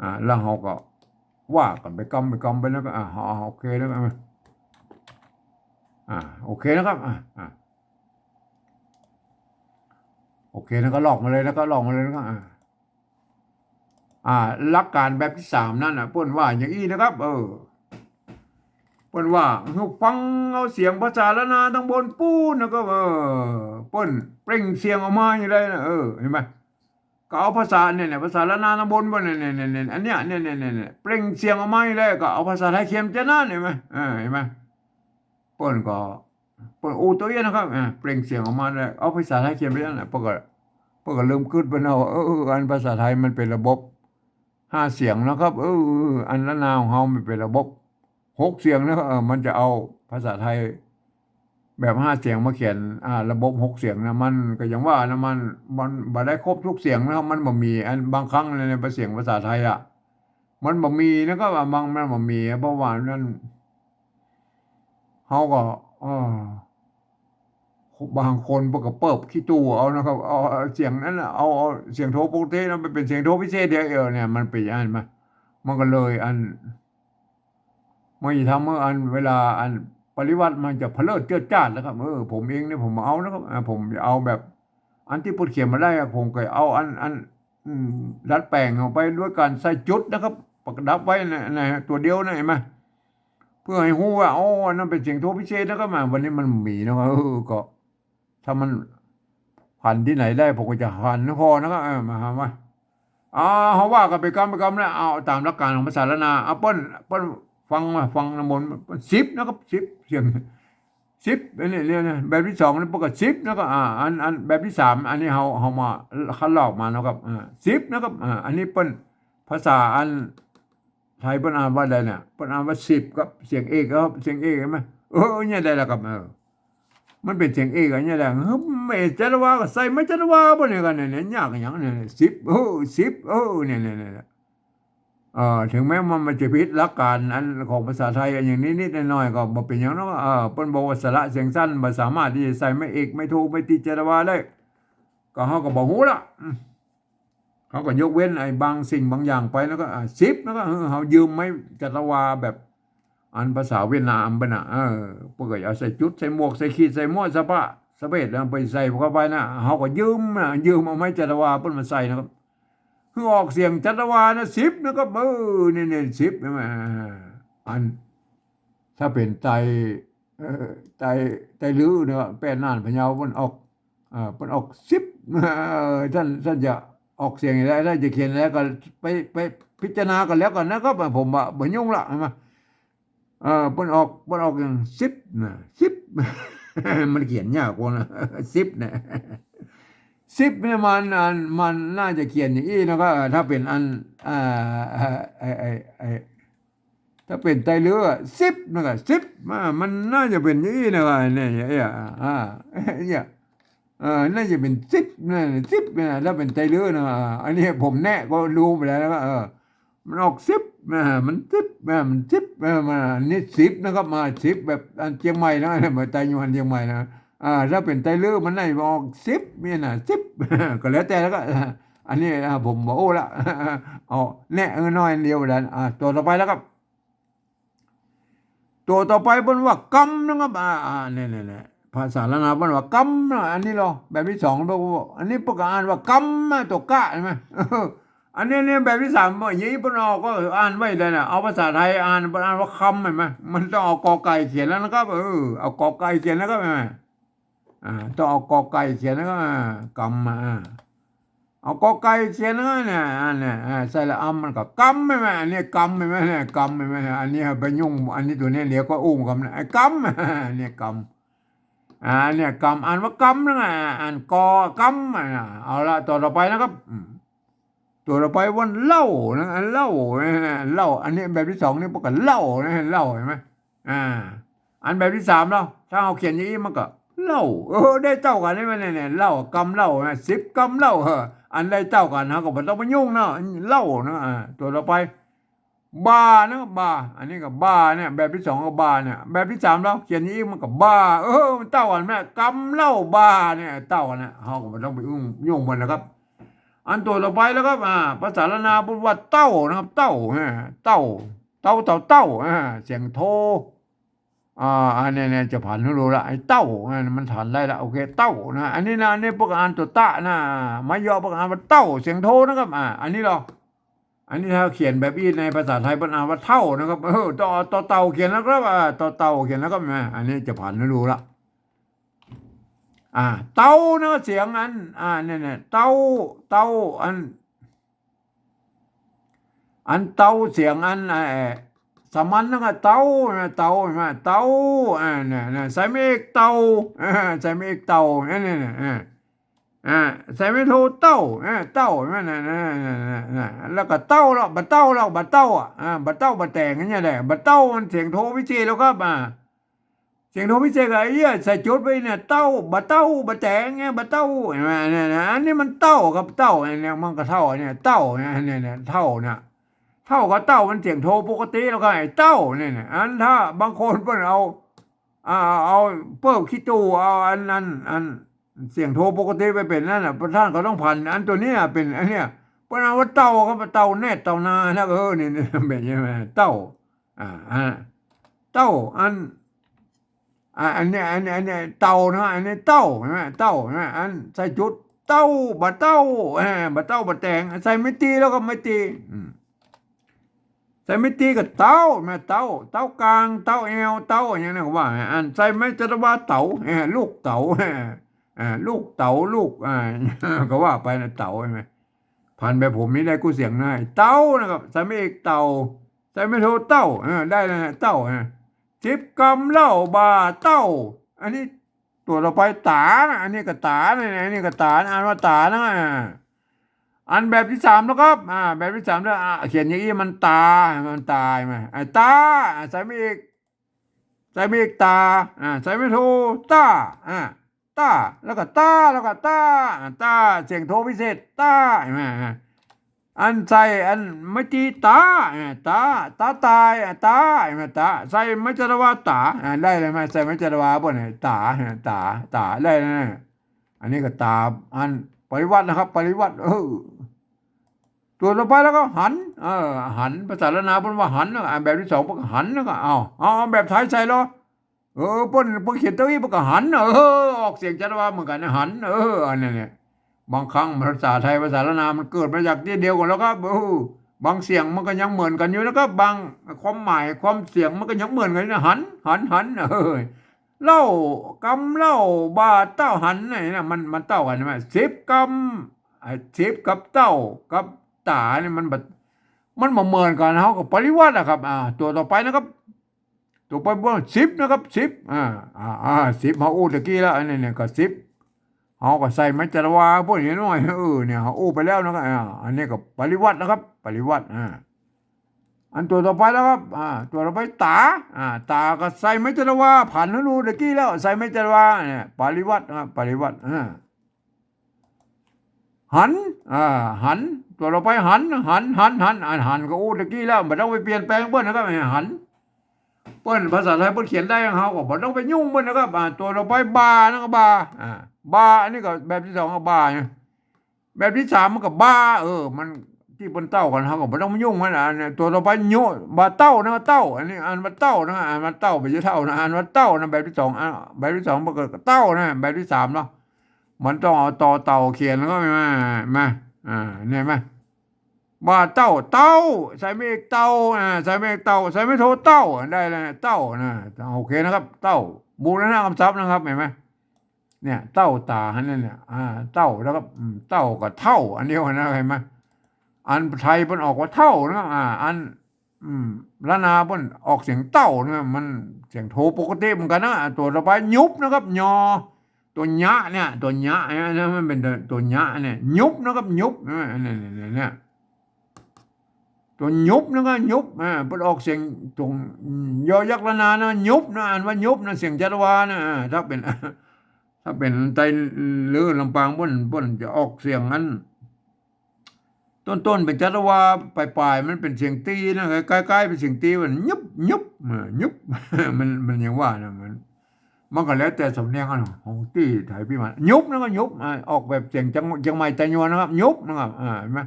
อ่า แล้วเฮาก็ว่ากั๋นไปกำไปกำไปนะครับ อ่า เฮา เอา โอเคนะครับ อ่า โอเคนะครับ อ่า อ่า โอเคนะ ก็ลอกมาเลยนะ ก็ลอกมาเลยนะครับ อ่า อ่า หลักก๋านแบบตี้สามนั่นน่ะ เปิ้นว่าอย่างอี้นะครับ เออ เปิ้นว่า หื้อฟังเอาเสียงภาษาล้านนาตังบนปู๊นนะครับ เออ เปิ้นเปล่งเสียงออกมาอย่างใดนะ เออ หันก่อ ก็เอาภาษาเนี่ยๆ ภาษาล้านนาตังบนเปิ้นเนี่ยๆๆ อันเนี้ย เนี่ยๆๆ เปล่งเสียงออกมาอย่างใด ก็เอาภาษาไทยเขียนจะนั้น หันก่อ เออ หันก่อ เปิ้นก็ เปิ้นอู้ตั๋วเอี้ยนะครับ อ่า เปล่งเสียงออกมาแล้ว เอาภาษาไทยเขียนไปนั่นแหละ เปิ้นก็ เปิ้นก็เริ่มกึ๊ดไปนะว่า เออ เออ อันภาษาไทยมันเป๋นระบบห้าเสียงนะครับ เออ เออ อันล้านนาของเฮามันเป๋นระบบหกเสียงนะครับ เออ มันจะเอาภาษาไทยแบบห้าเสียงมาเขียน อ่า ระบบหกเสียงนะ มันก็อย่างว่านะ มัน มันบ่ได้ครบทุกเสียงนะครับ มันบ่มี อันบางครั้งใน ในเสียงภาษาไทยอะ มันบ่มีนะครับ บาง มันบ่มี เพราะว่านั่น เฮาก็ เออ บางคนเปิ้นก็เปิบขี้ตั๋วเอานะครับ เอา เอาเสียงนั้นน่ะ เอา เอาเสียงโทปกตินะ ไปเป๋นเสียงโทพิเศษเดี๋ยว เออ เนี่ย มันเป๋นอย่างนั้นมา มันก็เลยอัน มันจะทำหื้ออันเวลาอันปริยัติมันจะเผลอเจิดจ้าดนะครับ เออ ผมเองเนี่ยผมเอานะครับ อ่า ผมจะเอาแบบ อันตี้เปิ้นเขียนมาได้อะ ผมก็เอาอัน อัน อืม ดัดแป๋งออกไปด้วยก๋านใส่จุดนะครับ ประดับไว้ใน ในตั๋วเดียวนะ หันก่อ เพื่อหื้อฮู้ว่า อ๋อ อันนั้นเป๋นเสียงโทพิเศษนะครับ มา วันนี้มันมีนะครับ เออ ก็ ถ้ามันหันตี้ไหนได้ ผมก็จะหันหื้อผ่อนะครับ เออ มา มา มา อ่า เฮาว่ากั๋นไปกำไปกำนะ เอาต๋ามหลักก๋านของภาษาล้านนา เอาเปิ้น เปิ้นฟังมา ฟังนะมนต์ สิบนะครับ สิบ เสียง สิบ อันนี้เนี่ยนะ แบบตี้สองนี่เปิ้นก็สิบนะครับ อ่า อัน อันแบบตี้สาม อันนี้เฮา เฮามาคัดลอกมานะครับ อ่า สิบนะครับ อ่า อันนี้เปิ้นภาษาอันไทยเปิ้นอ่านว่าใดเนี่ย เปิ้นอ่านว่าสิบครับ เสียงเอกครับ เสียงเอกหันก่อ เออ เนี่ยได้แล้วครับ เออ มันเป๋นเสียงเอกอะเนี่ยแหละ เฮ้ย แม่จัตวาก็ใส่ไม้จัตวาบ่เนี่ย กั๋นเนี่ย เนี่ย ยากอะหยังเนี่ย สิบ เออ สิบ เออ เนี่ย เนี่ย เนี่ย เอ่อ ถึงแม้มัน มันจะผิดหลักก๋านอันของภาษาไทยอันอย่างนิดๆ หน้อยๆ ก็บ่เป๋นหยังเนาะ เออ เปิ้นบอกว่าสระเสียงสั้นบ่สามารถตี้จะใส่ไม้เอก ไม้โท ไม้ตรีจัตวาได้ ก็เฮาก็บ่ฮู้ละ อืม เฮาก็ยกเว้นไอ้บางสิ่งบางอย่างไป แล้วก็ อ่า สิบ แล้วก็ เออ เฮายืมไม้จัตวาแบบ อันภาษาเวียดนามเปิ้นน่ะ เออ เปิ้นก็เอาใส่จุด ใส่หมวก ใส่ขีด ใส่ม้วนสะพะสะเบ็ด แล้วไปใส่เข้าไปนะ เฮาก็ยืมนะ ยืมเอาไม้จัตวาเปิ้นมาใส่นะครับ คือออกเสียงจัตวานะ สิบ นะครับ เออ นี่ๆ สิบ หันก่อ อัน ถ้าเป๋นไต เอ่อ ไต ไตลื้อเนี่ย แป้นน่านพะเยาเปิ้นออก เอ่อ เปิ้นออกสิบ เอ่อ ต้าน ต้านจะออกเสียงอย่างใด ต้านจะเขียนอย่างใดก็ไป ไปพิจารณากั๋นแล้วกั๋นนะครับ ผมบ่ บ่ยุ่งละ หันก่อ เอ่อ เปิ้นออก เปิ้นออกอย่างสิบนะ สิบ มันเขียนยากกว่านะ สิบเนี่ย สิบเนี่ยมัน อัน มันน่าจะเขียนอย่างอี้นะครับ เอ่อ ถ้าเป๋นอัน อ่า ไอ้ ไอ้ ไอ้ ถ้าเป๋นไตลื้ออะ สิบ นะครับ สิบ อ่า มันน่าจะเป๋นอย่างอี้นะครับ เนี่ย เนี่ย อ่า เนี่ย เออ น่าจะเป๋นสิบนะ สิบนะ ถ้าเป๋นไตลื้อนะ อ่า อันนี้ผมแนะก็รู้ไปแล้วนะครับ เออ มันออกสิบนะ มันสิบนะ มันสิบ เออ มัน อันนี้สิบนะครับ มาสิบแบบอันเจียงใหม่นะ เหมือนไตยวนเจียงใหม่นะ อ่า ถ้าเป๋นไตรื้อมันได้ออกสิบ นี่นะ สิบ ก็แล้วแต่ แล้วก็ อันนี้ อ่า ผมบ่ฮู้ละ เอาแนะ เออ หน้อยเดียวนั้น อ่า ตั๋วต่อไปแล้วครับ ตั๋วต่อไปเปิ้นว่ากำนะครับ อ่า อ่า เนี่ย เนี่ย เนี่ย ภาษาล้านนาเปิ้นว่ากำนะ อันนี้ลอ แบบตี้สอง เปิ้นว่า อันนี้เปิ้นก็อ่านว่ากำนะ ตั๋วกะ หันก่อ อันนี้เนี่ยแบบตี้สาม อย่างอี้เปิ้นออกก็อ่านไว้เลยนะ เอาภาษาไทยอ่าน เปิ้นอ่านว่ากำ หันก่อ มันต้องเอากอไก่เขียนแล้วนะครับ เออ เอากอไก่เขียนแล้วก็ หันก่อ อ่า ต้องเอากอไก่เขียนแล้วก็ อ่า กำมา อ่า เอากอไก่เขียนแล้วก็เนี่ย อันเนี่ย อ่า สระอำมันก็กำ หันก่อ อันนี้กำ หันก่อ เนี่ย กำ หันก่อ อันนี้ไปยุ่ง อันนี้ตั๋วนี้เดี๋ยวก็อู้กำนะ ไอ้กำ เนี่ยกำ อ่า เนี่ยกำ อ่านว่ากำนะ อ่านกอกำ อ่า เอาละ ตั๋วต่อไปนะครับ อืม ตั๋วต่อไปว่าเหล้านะ อันเหล้านะ เหล้า อันนี้แบบตี้สองนี่เปิ้นก็เหล้านะ เหล้า หันก่อ อ่า อันแบบตี้สามลอ ถ้าเอาเขียนอย่างอี้มันก็เหล้า เออ ได้เต้ากั๋นนี่มันเนี่ย เนี่ย เหล้ากำเหล้านะ สิบกำเหล้า เออ อันได้เต้ากั๋น เฮาก็บ่ต้องไปยุ่งเนาะ เหล้านะ อ่า ตั๋วต่อไป บ่านะครับ บ่า อันนี้ก็บ่าเนี่ย แบบตี้สองก็บ่าเนี่ย แบบตี้สามลอ เขียนอย่างอี้มันก็บ่า เออ มันเต้ากั๋นแม่ กำเหล้าบ่าเนี่ย เต้ากั๋นนะ เฮาก็บ่ต้องไปยุ่ง ยุ่งมันนะครับ อันตั๋วต่อไปแล้วครับ อ่า ภาษาล้านนาเปิ้นว่าเต้านะครับ เต้า อ่า เต้า เต้า เต้า เต้า อ่า เสียงโท อ่า อันนี้เนี่ยจะผันหื้อฮู้ละ ไอ้เต้า อ่า มันผันได้ละ โอเค เต้านะ อันนี้นะ อันนี้เปิ้นอ่านตั๋วตะนะ ไม้ยอเปิ้นอ่านว่าเต้า เสียงโทนะครับ อ่า อันนี้ลอ อันนี้ถ้าเขียนแบบอี้ในภาษาไทยเปิ้นอ่านว่าเท่านะครับ เออ ต่อ ต่อเต่าเขียนแล้วครับ อ่า ต่อเต่าเขียนแล้วครับ หันก่อ อันนี้จะผันหื้อฮู้ละ อ่า เต้านะ เสียงอัน อ่า เนี่ย เนี่ย เต้า เต้า อัน อันเต้าเสียงอัน เอ่อ สามัญนะ เต้านะ เต้า หันก่อ เต้า อ่า เนี่ย เนี่ย ใส่ไม้เอกเต่า อ่า ใส่ไม้เอกเต่า เนี่ย เนี่ย เนี่ย อ่า อ่า ใส่ไม้โทเต้า อ่า เต้า หันก่อ เนี่ย เนี่ย เนี่ย เนี่ย เนี่ย แล้วก็เต้าลอ บ่าเต้าลอ บ่าเต้า อ่ะ อ่า บ่าเต้าบ่าแต๋ง เนี่ยแหละ บ่าเต้ามันเสียงโทพิเศษแล้วครับ อ่า เสียงโทพิเศษก็ไอ้เอี้ยใส่จุดไว้เนี่ย เต้า บ่าเต้า บ่าแต๋งเนี่ย บ่าเต้า หันก่อ เนี่ย เนี่ย อันนี้มันเต้าครับ เต้า อันเนี้ยมันก็เท่า อันเนี้ย เต้า เนี่ย เนี่ย เนี่ย เท่านะ เท่ากับเต้ามันเสียงโทปกติแล้วก็ไอ้เต้าเนี่ยนะ อันถ้าบางคนเปิ้นเอา อ่า เอาเปิ้นขี้ตู้ เอาอันนั้น อันเสียงโทปกติไปเป๋นนั่นน่ะ ต้านก็ต้องผัน อันตั๋วเนี้ยเป๋นอันเนี้ย เปิ้นเอาว่าเต้าครับ เต้าแนดเต้านานะ เออ นี่ นี่ เป๋นใช่ไหม เต้า อ่า อ่า เต้า อัน อ่า อันเนี้ย อันเนี้ย อันเนี้ย เต่านะ อันนี้เต้า หันก่อ เต้า หันก่อ อันใส่จุด เต้า บ่าเต้า อ่า บ่าเต้า บ่าแต๋ง ใส่ไม้ตีแล้วก็ไม้ตี อืม ใส่ไม้ตีก็เต้า หันก่อ เต้า เต้ากลาง เต้าแอว เต้าอะหยังเนี่ยก็ว่า อันใส่ไม้จัตวาเต๋า เอ้อ ลูกเต๋า เอ้อ ลูกเต๋า ลูก อ่า ก็ว่าไปนะ เต๋า หันก่อ ผันแบบผมนี่ได้กู้เสียงนะ เต้านะครับ ใส่ไม้เอกเต่า ใส่ไม้โทเต้า เออ ได้แล้วนะ เต้านะ สิบกำเหล้าบ่าเต้า อันนี้ตั๋วต่อไปต๋านะ อันนี้ก็ต๋านะ อันนี้ก็ต๋านะ อ่านว่าต๋านะ อันแบบตี้สามแล้วครับ อ่า แบบตี้สามแล้ว อ่า เขียนอย่างอี้มันต๋า มันต๋า หันก่อ ไอ้ต๋า อ่า ใส่ไม้เอก ใส่ไม้เอกต๋า อ่า ใส่ไม้โทต้า อ่า ต้า แล้วก็ต๋า แล้วก็ต้า อ่า ต้า เสียงโทพิเศษ ต้า หันก่อ อันใส่อันไม้ตีต๋า อ่า ต๋า ต๋าต๋าย อ่า ต๋า หันก่อ ต๋า ใส่ไม้จัตวาต๋า อ่า ได้เลยไหม ใส่ไม้จัตวาบ่าเนี่ย ต๋า อ่า ต๋า ต๋า ได้แล้วนะ อันนี้ก็ต๋า อันปริวัตินะครับ ปริวัติ เออ ตั๋วต่อไปแล้วก็หัน เออ หัน ภาษาล้านนาเปิ้นว่าหันนะ อ่า แบบตี้สองเปิ้นก็หันนะ ก็เอา เอา เอาแบบไทยใส่ลอ เออ เปิ้น เปิ้นเขียนตรงอี้เปิ้นก็หันนะ เออ ออกเสียงจัตวาเหมือนกั๋นนะ หัน เออ อันนั้นเนี่ย บางครั้งภาษาไทย ภาษาล้านนามันเกิดมาจากตี้เดียวกั๋นแล้วครับ เออ บางเสียงมันก็ยังเหมือนกั๋นอยู่นะครับ บางความหมาย ความเสียงมันก็ยังเหมือนกั๋นนะ หัน หัน หัน เออ เหล้า กำเหล้า บ่าเต้า หันนี่นะ มัน มันเต้ากั๋นใช่ไหม สิบกำ ไอ้สิบกับเต้า กับต๋านี่มันบ่ มันบ่เหมือนกั๋น เฮาก็ปริวัติอะครับ อ่า ตั๋วต่อไปนะครับ ตั๋วไปเบิ่งสิบนะครับ สิบ อ่า อ่า อ่า สิบ เฮาอู้ตะกี้แล้ว อันนี้เนี่ยก็สิบ เฮาก็ใส่ไม้จัตวา พวกนี้หน่อย เออ เนี่ย เฮาอู้ไปแล้วนะครับ อ่า อันนี้ก็ปริวัตินะครับ ปริวัติ อ่า อันตั๋วต่อไปแล้วครับ อ่า ตั๋วต่อไปต๋า อ่า ต๋าก็ใส่ไม้จัตวา ผันหื้อฮู้ตะกี้แล้ว ใส่ไม้จัตวา เนี่ย ปริวัตินะครับ ปริวัติ อ่า หัน อ่า หัน ตั๋วต่อไปหัน หัน หัน หัน อ่า หันก็อู้ตะกี้แล้ว บ่ต้องไปเปลี่ยนแปลงเปิ้นนะครับ หัน ปิ้น ภาษาไทยเปิ้นเขียนได้ เฮาก็บ่ต้องไปยุ่งเปิ้นนะครับ อ่า ตั๋วต่อไป บา นะครับ บา อ่า บา อันนี้ก็แบบตี้สองก็บา นะ แบบตี้สามมันก็บา เออ มัน ตี้เปิ้นเต้ากั๋น เฮาก็บ่ต้องไปยุ่งมัน อันนี้ตั๋วต่อไป โย บาเต้านะ เต้า อันนี้อ่านว่าเต้านะ อ่านว่าเต้า บ่ใจ้เฒ่านะ อ่านว่าเต้านะ แบบตี้สอง อ่า แบบตี้สองมันก็เต้านะ แบบตี้สามเนาะ มันต้องเอาตอเต่าเขียน แล้วก็มา มา อ่า เนี่ยมา บาเต้า เต้า ใส่ไม้เอกเต่า อ่า ใส่ไม้เอกเต่า ใส่ไม้โทเต้า ได้แล้วนะ เต้านะ โอเคนะครับ เต้า บูรณะกำศัพท์นะครับ หันก่อ เนี่ย เต้าต๋าหันนั่นเนี่ย อ่า เต้า แล้วก็ อืม เต้ากับเฒ่า อันเดียวกั๋นนะ หันก่อ อันไทยเปิ้นออกว่าเฒ่านะ อ่า อัน อืม ล้านนาเปิ้นออกเสียงเต้านะ มันเสียงโทปกติเหมือนกั๋นนะ ตั๋วต่อไป ยุบนะครับ ยอ ตั๋วยะเนี่ย ตั๋วยะเนี่ยนะ มันเป๋นตั๋ว ตั๋วยะเนี่ย ยุบนะครับ ยุบ เออ เนี่ย เนี่ย เนี่ย ตั๋วยุบนะครับ ยุบ อ่า เปิ้นออกเสียงตรง อืม ยอยักษ์ล้านนานะ ยุบนะ อ่านว่ายุบนะ เสียงจัตวานะ อ่า ถ้าเป๋น ถ้าเป๋นไตลื้อลำปางเปิ้น เปิ้นจะออกเสียงอัน ต้นๆ เป๋นจัตวา ป๋ายๆ มันเป๋นเสียงตี๋นะ ใก้ๆ เป๋นเสียงตี๋ มันยุบ ยุบ อ่า ยุบ มัน มันอย่างว่านะ มัน มันก็แล้วแต่สำเนียงอะเนาะ ของตี้ไทยพิมาน ยุบนะครับ ยุบ อ่า ออกแบบเสียงเจียง เจียงใหม่ไตยวนนะครับ ยุบนะครับ อ่า หันก่อ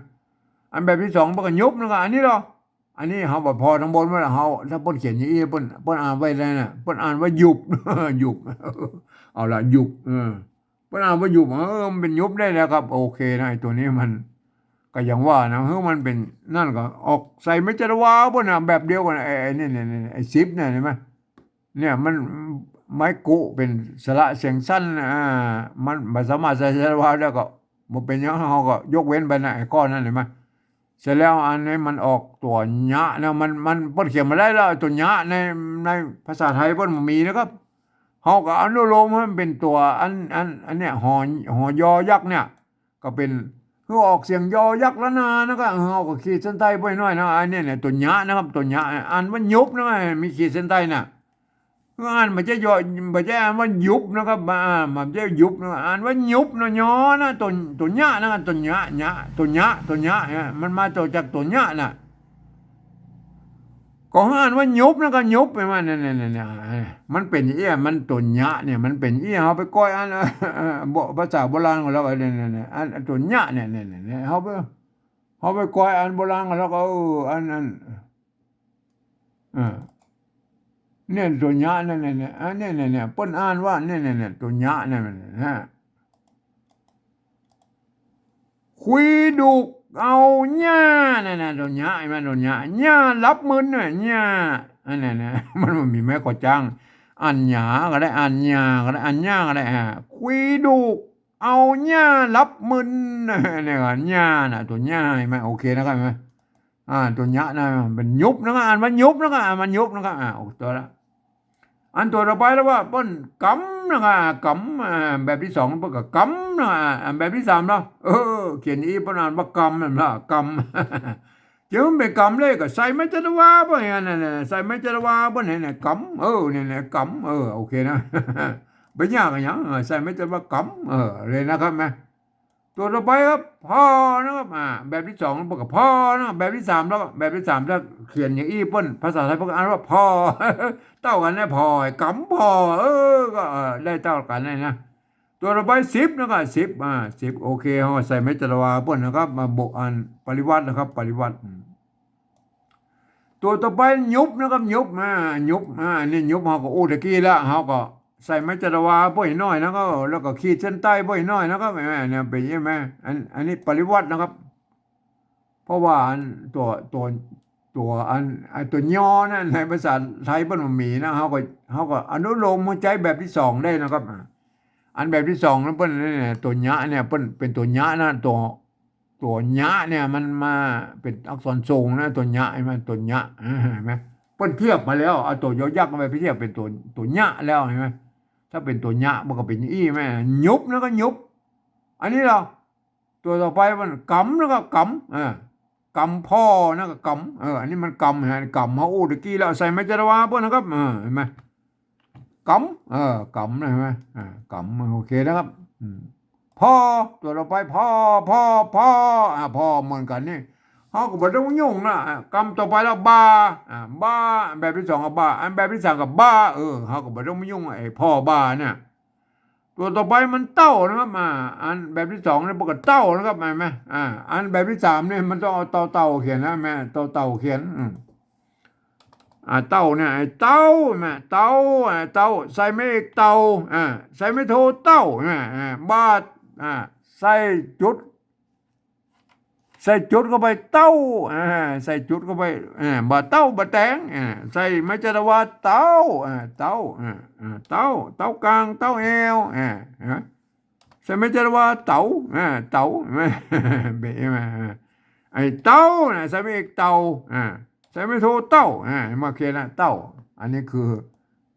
อันแบบตี้สองเปิ้นก็ยุบนะครับ อันนี้เหรอ อันนี้เฮาบ่พอตังบนว่าเฮา ถ้าเปิ้นเขียนอย่างอี้ เปิ้น เปิ้นอ่านว่าอะไรนะ เปิ้นอ่านว่าหยุบ หยุบ เอาละ หยุบ เออ เปิ้นอ่านว่าหยุบ เออ มันเป๋นยุบได้แล้วครับ โอเคนะ ไอ้ตั๋วนี้มัน ก็อย่างว่านะ เฮ้ย มันเป๋น นั่นก็ออกใส่ไม้จัตวาเปิ้นนะ แบบเดียวกั๋น ไอ้ ไอ้นี่ นี่ นี่ ไอ้สิบเนี่ย หันก่อ เนี่ย มัน ไม้กุเป๋นสระเสียงสั้น อ่า มันบ่สามารถใส่จัตวาได้ก็บ่เป๋นหยัง เฮาก็ยกเว้นไปนะ ไอ้ข้อนั้น หันก่อ เสร็จแล้วอันนี้มันออกตั๋วยะนะ มัน มัน เปิ้นเขียนบ่ได้แล้ว ตั๋วยะใน ในภาษาไทยเปิ้นบ่มีนะครับ เฮาก็อนุโลมหื้อมันเป๋นตั๋วอัน อัน อันเนี่ย หอ หอยอยักษ์เนี่ย ก็เป๋น หื้อออกเสียงยอยักษ์ล้านนานะ ก็เฮาก็ขีดเส้นใต้ไว้หน่อยนะ อันเนี้ยเนี่ย ตั๋วยะนะครับ ตั๋วยะ อ่านว่ายุบนะ มีขีดเส้นใต้น่ะ คืออ่านบ่ใจ้ยอ บ่ใจ้อ่านว่ายุบนะครับ อ่า บ่ใจ้ยุบนะ อ่านว่ายุบนะ ยอนะ ตั๋ว ตั๋วยะนะ ตั๋วยะ ยะ ตั๋วยะ ตั๋วยะ เนี่ย มันมาต่อจากตั๋วยะน่ะ ก็อ่านว่ายุบนะ ก็ยุบ หันก่อ เนี่ย เนี่ย เนี่ย เนี่ย มันเป๋นอี้ มันตั๋วยะเนี่ย มันเป๋นอี้ เฮาไปก้อยอ่าน เออ เออ บ่ ภาษาโบราณของเฮา เนี่ย เนี่ย เนี่ย อัน ตั๋วยะเนี่ย เนี่ย เนี่ย เนี่ย เฮาไป เฮาไปก้อยอ่านโบราณของเฮาก็ เออ อัน อัน เออ เนี่ย ตั๋วยะเนี่ย เนี่ย เนี่ย อันเนี่ย เนี่ย เนี่ย เปิ้นอ่านว่า เนี่ย เนี่ย เนี่ย ตั๋วยะเนี่ย เนี่ย นะ คุยดุกเอาหญ้า นั่นน่ะ ตั๋วยะ หันก่อ ตั๋วยะ หญ้าหลับมึนน่ะ หญ้า อันนั้นน่ะ มันบ่มีไม้ก่อจ๊าง อ่านหญ้าก็ได้ อ่านหญ้าก็ได้ อ่านหญ้าก็ได้ อ่า คุยดุกเอาหญ้าหลับมึน เนี่ยก็หญ้าน่ะ ตั๋วยะ หันก่อ โอเคนะครับ หันก่อ อ่า ตั๋วยะนะ เป๋นยุบนะครับ อ่านว่ายุบนะครับ อ่านว่ายุบนะครับ อ่า ออกตั๋วละ อันตั๋วต่อไปแล้วว่าเปิ้นก๋ำนะครับ ก๋ำ อ่า แบบตี้สองเปิ้นก็ก๋ำนะครับ อ่า แบบตี้สามเนาะ เออ เขียนอี้เปิ้นอ่านว่าก๋ำนั่นละ ก๋ำ จะมันเป๋นก๋ำเลยก็ใส่ไม้จัตวาเปิ้นหันก่อ นั่นน่ะ ใส่ไม้จัตวาเปิ้นหันก่อ ก๋ำ เออ เนี่ย เนี่ย ก๋ำ เออ โอเคนะ บ่ยากอะหยัง เออ ใส่ไม้จัตวาก๋ำ เออ เลยนะครับนะ ตั๋วต่อไปครับ พอนะครับ อ่า แบบตี้สองเปิ้นก็พอนะครับ แบบตี้สามแล้วก็ แบบตี้สามถ้าเขียนอย่างอี้เปิ้น ภาษาไทยเปิ้นก็อ่านว่าผ่อ เต้ากั๋นนะ ผ่อ ก๋ำผ่อ เออ ก็ เออ ได้เต้ากั๋นนะ ตั๋วต่อไปสิบนะครับ สิบ อ่า สิบ โอเค เฮาใส่ไม้จัตวาเปิ้นนะครับ มาบวกอันปริวรรตนะครับ ปริวรรต อืม ตั๋วต่อไปยุบนะครับ ยุบ อ่า ยุบ อ่า อันนี้ยุบ เฮาก็อู้ตะกี้ละ เฮาก็ใส่ไม้จัตวาป้อยน้อยนะครับ แล้วก็ขีดเส้นใต้ป้อยน้อยนะครับ แหม เนี่ย เป๋นใช่ไหม อัน อันนี้ปริวรรตนะครับ เพราะว่าอันตั๋ว ตั๋ว ตั๋วอัน ไอ้ตั๋วยอนะ ในภาษาไทยเปิ้นบ่มีนะ เฮาก็ เฮาก็อนุโลมหื้อใจ๊แบบตี้สองได้นะครับ อ่า อันแบบตี้สองนะเปิ้นเนี่ย ตั๋วยะเนี่ย เปิ้นเป๋นตั๋วยะนะ ตั๋ว ตั๋วยะเนี่ยมันมาเป๋นอักษรสูงนะ ตั๋วยะ หันก่อ ตั๋วยะ อ่า หันก่อ เปิ้นเทียบมาแล้ว เอาตั๋วยอยักษ์ไปเทียบเป๋นตั๋ว ตั๋วยะแล้ว หันก่อ ถ้าเป๋นตั๋วยะมันก็เป๋นอี้แม่ ยุบนะก็ยุบ อันนี้เหรอ ตั๋วต่อไปมันก๋ำนะก็ก๋ำ อ่า ก๋ำผ่อนะก็ก๋ำ เออ อันนี้มันก๋ำ หันก่อ ก๋ำ เฮาอู้ตะกี้แล้ว ใส่ไม้จัตวาเปิ้นนะครับ เออ หันก่อ ก๋ำ เออ ก๋ำนะ หันก่อ อ่า ก๋ำ โอเคนะครับ อืม ผ่อ ตั๋วต่อไป ผ่อ ผ่อ ผ่อ อ่า ผ่อเหมือนกั๋นนี่ เฮาก็บ่ต้องมายุ่งนะ อ่ะ กำต่อไปแล้ว บ่า อ่ะ บ่า อันแบบตี้สองก็บ่า อันแบบตี้สามก็บ่า เออ เฮาก็บ่ต้องมายุ่งไอ้พ่อบ่าเนี่ย ตั๋วต่อไปมันเต้านะครับ อ่า อันแบบตี้สองเนี่ยเปิ้นก็เต้านะครับ เห็นไหม อ่า อันแบบตี้สามเนี่ยมันต้องเอาตอเต่าเขียนนะ แม่ ตอเต่าเขียน อืม อ่า เต้าเนี่ย ไอ้เต้า แม่ เต้า อ่า เต้า ใส่ไม้เอกเต่า อ่า ใส่ไม้โทเต้า แม่ อ่า บ่า อ่า ใส่จุด ใส่จุดเข้าไป เต้า อ่า ใส่จุดเข้าไป อ่า บ่าเต้า บ่าแตง อ่า ใส่ไม้จัตวา เต้า อ่า เต้า อ่า อ่า เต้า เต้ากลาง เต้าแอว อ่า ฮะ ใส่ไม้จัตวา เต๋า อ่า เต๋า เป๋นไง อ่า ไอ้เต้านะ ใส่ไม้เอกเต่า อ่า ใส่ไม้โทเต้า อ่า มาเขียนนะ เต้า อันนี้คือ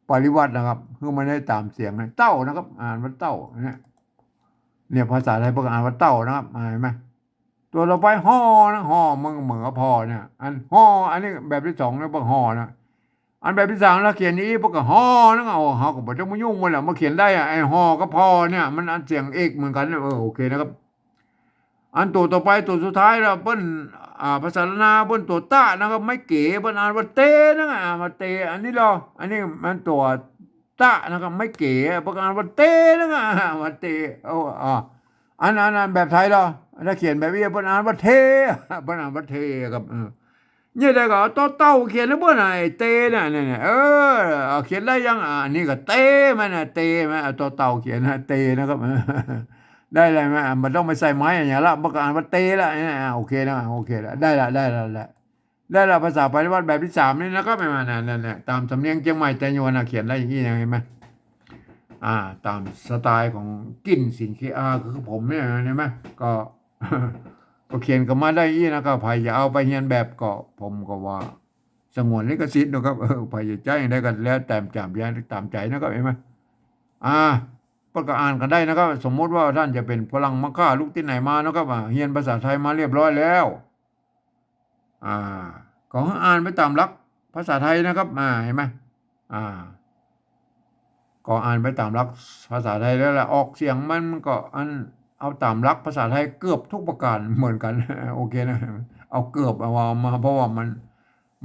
ปริวรรตนะครับ คือมันได้ต๋ามเสียงนะ เต้านะครับ อ่านว่าเต้า เนี่ย เนี่ย ภาษาไทยเปิ้นอ่านว่าเต้านะครับ อ่า เห็นไหม ตั๋วต่อไป ฮอ นะ ฮอ มันก็เหมือนกับพอเนี่ย อันฮอ อันนี้แบบตี้สองนะ เปิ้นฮอนะ อันแบบตี้สามเฮาเขียนอย่างอี้ เปิ้นก็ฮอ นะ โอ้ เฮาก็บ่ต้องมายุ่งมันแหละ มาเขียนได้อะ ไอ้ฮอกับพอเนี่ย มันอันเสียงเอกเหมือนกั๋น เออ โอเคนะครับ อันตั๋วต่อไป ตั๋วสุดท้ายแล้ว เปิ้น อ่า ภาษาล้านนา เปิ้นตั๋วตะนะครับ ไม้เก๋ เปิ้นอ่านว่าเต นะ อ่านว่าเต อันนี้ลอ อันนี้มันตั๋วตะนะครับ ไม้เก๋ เปิ้นอ่านว่าเต นะ อ่านว่าเต โอ้ อ่า อัน อัน อันแบบไทยลอ ถ้าเขียนแบบอี้ เปิ้นอ่านว่าเท เปิ้นอ่านว่าเทครับ เออ เนี่ยได้ก็เอาตอเต่าเขียนนะเปิ้นน่ะ ไอ้เตเนี่ย เนี่ย เนี่ย เออ เอาเขียนได้ยัง อ่า อันนี้ก็เตมันน่ะ เตมัน เอาตอเต่าเขียนนะ เตนะครับ ได้เลยไหม อ่ะ บ่ต้องไปใส่ไม้อะหยังละ มันก็อ่านว่าเตละ เนี่ย อ่ะ โอเคนะ โอเคละ ได้ละ ได้ละ ได้ละ ได้ละ ภาษาปริวรรตแบบตี้สามนี่นะครับ เนี่ย เนี่ย เนี่ย ต๋ามสำเนียงเจียงใหม่ไตยวนนะ เขียนได้อย่างอี้นะ หันก่อ อ่า ต๋ามสไตล์ของกิ่น สินเคอา คือผมเนี่ย หันก่อ ก็ ก็เขียนกั๋นมาได้อี้นะครับ ใผจะเอาไปเฮียนแบบก็ ผมก็ว่าสงวนลิขสิทธิ์นะครับ เออ ใผจะใจ๊อย่างใดก็แล้วแต่ ต๋าม ต๋ามใจ๋นะครับ หันก่อ อ่า เปิ้นก็อ่านกั๋นได้นะครับ สมมุติว่าต้านจะเป๋นฝรั่งมังค่าลุกตี้ไหนมานะครับ อ่า เฮียนภาษาไทยมาเรียบร้อยแล้ว อ่า ก็อ่านไปต๋ามหลักภาษาไทยนะครับ อ่า หันก่อ อ่า ก็อ่านไปต๋ามหลักภาษาไทยแล้วแหละ ออกเสียงมันก็อัน เอาต๋ามหลักภาษาไทยเกือบทุกประก๋านเหมือนกั๋น โอเคนะ เอาเกือบ เอามา เพราะว่ามัน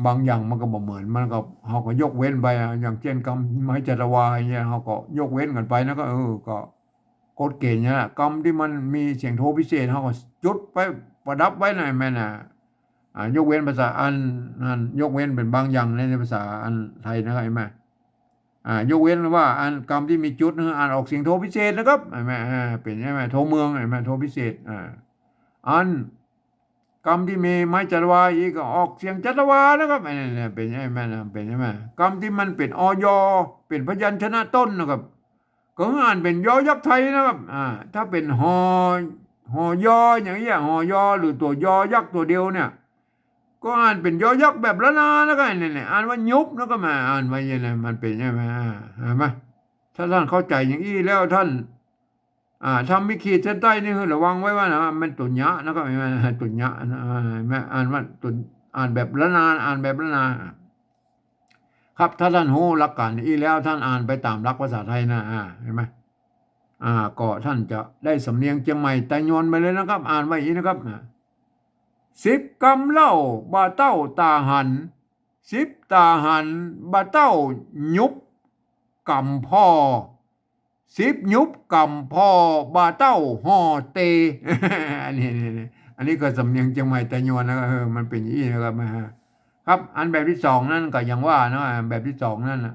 บางอย่างมันก็บ่เหมือน มันก็ เฮาก็ยกเว้นไปอะ อย่างเจ้นกำไม้จัตวาอย่างเงี้ย เฮาก็ยกเว้นกั๋นไปนะ ก็ เออ ก็ กฎเกณฑ์เนี่ยแหละ กำตี้มันมีเสียงโทพิเศษ เฮาก็จุดไปประดับไว้ในแม่นน่ะ อ่า ยกเว้นภาษาอันนั้น ยกเว้นเป๋นบางอย่างใน ในภาษาอันไทยนะครับ หันก่อ อ่า ยกเว้นว่าอันกำตี้มีจุดนะ อ่านออกเสียงโทพิเศษนะครับ หันก่อ อ่า เป๋นใช่ไหม โทเมือง หันก่อ โทพิเศษ อ่า อันกำตี้มีไม้จัตวาอีกก็ออกเสียงจัตวานะครับ อันนี้เนี่ยเป๋นใช่ไหมนะ เป๋นใช่ไหม กำตี้มันเป๋น อย เป๋นพยัญชนะต้นนะครับ ก็อ่านเป๋นยอยักษ์ไทยนะครับ อ่า ถ้าเป๋น หอ หอ ยอ อย่างเงี้ย หอ ยอ หรือตั๋วยอยักษ์ตั๋วเดียวเนี่ย ก็อ่านเป๋นยอยักษ์แบบล้านนานะครับ เนี่ย เนี่ย อ่านว่ายุบ แล้วก็มาอ่านว่าอย่างนี้นะ มันเป๋นใช่ไหม อ่า หันก่อ ถ้าต้านเข้าใจ๋อย่างอี้แล้วต้าน อ่า ถ้ามีขีดเส้นใต้นี่คือระวังไว้ว่านะ มันตั๋วยะนะครับ หันก่อ ตั๋วยะนะ อ่า หันก่อ อ่านว่าตั๋วย- อ่านแบบล้านนา อ่านแบบล้านนา ครับ ถ้าต้านฮู้หลักก๋านอี้แล้ว ต้านอ่านไปต๋ามหลักภาษาไทยนะ อ่า หันก่อ อ่า ก็ต้านจะได้สำเนียงเจียงใหม่ไตยวนไปเลยนะครับ อ่านว่าอย่างนี้นะครับ อ่า สิบกำเล่า บ่าเต้าต๋าหัน สิบต๋าหัน บ่าเต้ายุบกำพ่อ สิบยุบกำพ่อ บ่าเต้าห่อเต อันนี้ นี่ นี่ อันนี้ก็สำเนียงเจียงใหม่ไตยวนนะ เออ มันเป๋นอย่างอี้นะครับ อ่า ครับ อันแบบตี้สองนั้นก็อย่างว่านะ แบบตี้สองนั้นนะ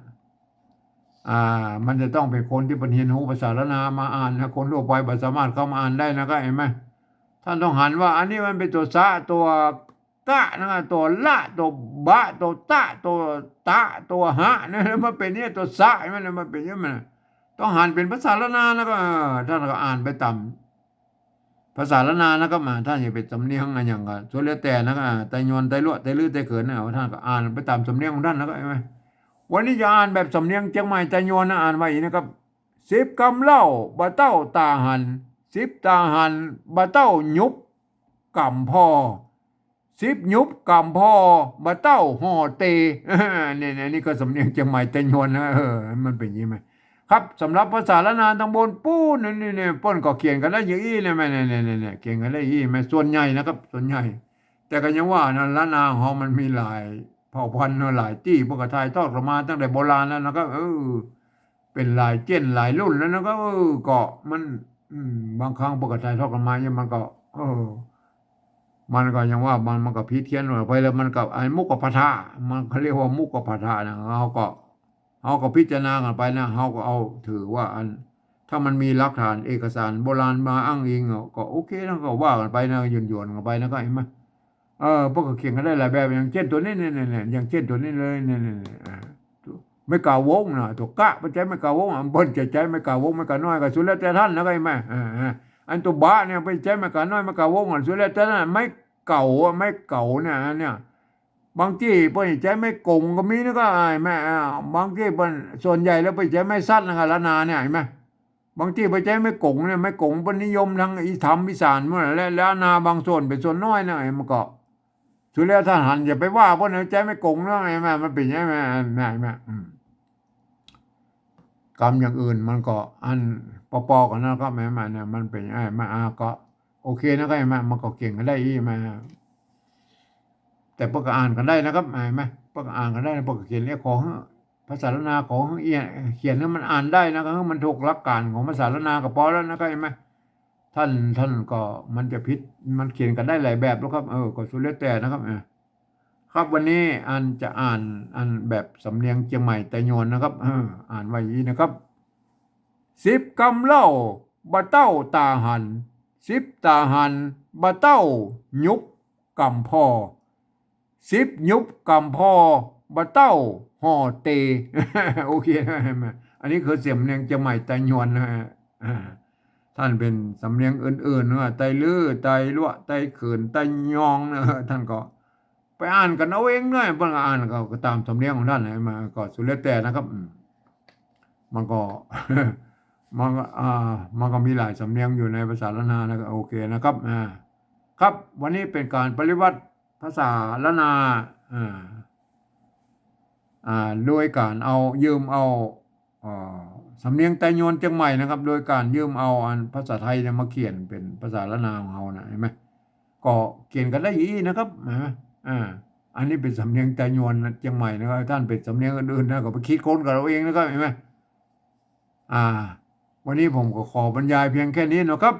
อ่า มันจะต้องเป๋นคนตี้เปิ้นเฮียนฮู้ภาษาล้านนามาอ่านนะ คนทั่วไปบ่สามารถเข้ามาอ่านได้นะครับ หันก่อ ต้านต้องหันว่าอันนี้มันเป๋นตั๋วสะ ตั๋วกะนะ ตั๋วละ ตั๋วบะ ตั๋วตะ ตั๋วตะ ตั๋วหะนะ มันเป๋นเนี่ยตั๋วสะ หันก่อ มันเป๋นอย่างนี้ มันต้องหันเป๋นภาษาล้านนานะครับ เออ ต้านก็อ่านไปต๋าม ภาษาล้านนานะครับ อ่า ต้านจะเป๋นสำเนียงอะหยังก็สุดแล้วแต่นะครับ อ่า ไตยวน ไตลัว ไตลื้อ ไตเขินนะ ต้านก็อ่านไปต๋ามสำเนียงของต้านนะครับ หันก่อ วันนี้จะอ่านแบบสำเนียงเจียงใหม่ไตยวนนะ อ่านว่าอย่างนี้นะครับ สิบกำเล่า บ่าเต้าต๋าหัน สิบต๋าหัน บ่าเต้ายุบกำพ่อ สิบยุบกำพ่อ บ่าเต้าห่อเต เนี่ย เนี่ย นี่ก็สำเนียงเจียงใหม่ไตยวนนะ เออ มันเป๋นอย่างนี้ไหม ครับ สำหรับภาษาล้านนาต๋างบนปู๊นนี่ นี่ นี่ เปิ้นก็เขียนกั๋นได้อย่างอี้เนี่ย แม่ เนี่ย เนี่ย เนี่ย เขียนกั๋นได้อย่างอี้ แม่ ส่วนใหญ่นะครับ ส่วนใหญ่ แต่ก็ยังว่านะ ล้านนาของเฮามันมีหลายเผ่าพันธุ์เนาะ หลายตี้ เปิ้นก็ถ่ายทอดกั๋นมาตั้งแต่โบราณแล้วนะครับ เออ เป๋นหลายเจ้นหลายรุ่นแล้วนะครับ เออ ก็มัน อืม บางครั้งเปิ้นก็ถ่ายทอดกั๋นมาเนี่ย มันก็ เออ มันก็ยังว่ามัน มันก็ผิดเพี้ยนไปแล้ว มันก็ ไอ้มุขปาฐะ มันก็เรียกว่ามุขปาฐะนะ เฮาก็ เฮาก็พิจารณากั๋นไปนะ เฮาก็เอาถือว่าอัน ถ้ามันมีหลักฐานเอกสารโบราณมาอ้างอิงอะ ก็โอเคนะ ก็ว่ากั๋นไปนะ หยวนๆ กั๋นไปนะ ก็หันก่อ เออ เปิ้นก็เขียนกั๋นได้หลายแบบ อย่างเจ้นตั๋วนี้ เนี่ยๆๆ อย่างเจ้นตั๋วนี้เลย เนี่ยๆๆ อ่า ไม้กาวงนะ ตั๋วกะ เปิ้นใจ๊ไม้กาวงอะ เปิ้นจะใจ๊ไม้กาวง ไม้กาน้อย ก็สุดแล้วแต่ต้านนะ ก็หันก่อ อ่าๆ อันตั๋วบะเนี่ย เปิ้นใจ๊ไม้กาน้อย ไม้กาวงอะ สุดแล้วแต่ต้าน ไม้เก๋าอะ ไม้เก๋าเนี่ย อันเนี่ย บางตี้เปิ้นใจ๊ไม้ก๋งก็มีนะ ก็หันก่อ อ่า บางตี้เปิ้น ส่วนใหญ่แล้วเปิ้นใจ๊ไม้สัตว์นะ ก็ล้านนาเนี่ย หันก่อ บางตี้เปิ้นใจ๊ไม้ก๋งเนี่ย ไม้ก๋งเปิ้นนิยมตางอีสาน อีสานหมดแหละ ล้านนาบางส่วนเป๋นส่วนน้อยนะ มันก็ สุดแล้วต้านหัน อย่าไปว่าเปิ้นนะ ใจ๊ไม้ก๋งนะ หันก่อ มันเป๋นอย่างนั้น หันก่อ อืม กำอย่างอื่นมันก็อันปอๆ กั๋นนะครับ หันก่อ เนี่ย มันเป๋น หันก่อ อ่า ก็โอเคนะ ก็หันก่อ มันก็เขียนกั๋นได้อี้ หันก่อ แต่เปิ้นก็อ่านกั๋นได้นะครับ หันก่อ เปิ้นก็อ่านกั๋นได้นะ เปิ้นก็เขียนเรียกขอหื้อ ภาษาล้านนาขอหื้อเอี้ย เขียนหื้อมันอ่านได้นะ ก็หื้อมันถูกหลักการของภาษาล้านนาก็ปอแล้วนะ ก็หันก่อ ต้าน ต้านก็ มันจะผิด มันเขียนกั๋นได้หลายแบบแล้วครับ เออ ก็สุดแล้วแต่นะครับ เออ ครับ วันนี้อันจะอ่านอันแบบสำเนียงเจียงใหม่ไตยวนนะครับ เออ อ่านว่าอย่างนี้นะครับ สิบกำเล่า บ่าเต้าต๋าหัน สิบต๋าหัน บ่าเต้ายุบกำผ่อ สิบยุบกำผ่อ บ่าเต้าห่อเต โอเคนะ หันก่อ อันนี้คือสำเนียงเจียงใหม่ไตยวนนะฮะ อ่า ต้านเป๋นสำเนียงอื่นๆ นะ ไตลื้อ ไตลัวะ ไตเขิน ไตยองนะ ต้านก็ไปอ่านกั๋นเอาเองเนาะ เปิ้นก็อ่านก็ ก็ต๋ามสำเนียงของต้าน หันก่อ ก็สุดแล้วแต่นะครับ อืม มันก็ มันก็ อ่า มันก็มีหลายสำเนียงอยู่ในภาษาล้านนานะ โอเคนะครับ อ่า ครับ วันนี้เป๋นก๋านปริวัติภาษาล้านนา อ่า อ่า โดยก๋านเอา ยืมเอา เอ่อ สำเนียงไตยวนเจียงใหม่นะครับ โดยก๋านยืมเอาอันภาษาไทยเนี่ยมาเขียนเป๋นภาษาล้านนาของเฮานะ หันก่อ ก็เขียนกั๋นได้อี้นะครับ หันก่อ อ่า อันนี้เป๋นสำเนียงไตยวนเจียงใหม่นะครับ ต้านเป๋นสำเนียงอื่นๆ นะ ก็ไปคิดค้นกั๋นเอาเองนะครับ หันก่อ อ่า วันนี้ผมก็ขอบรรยายเพียงแค่นี้นะครับ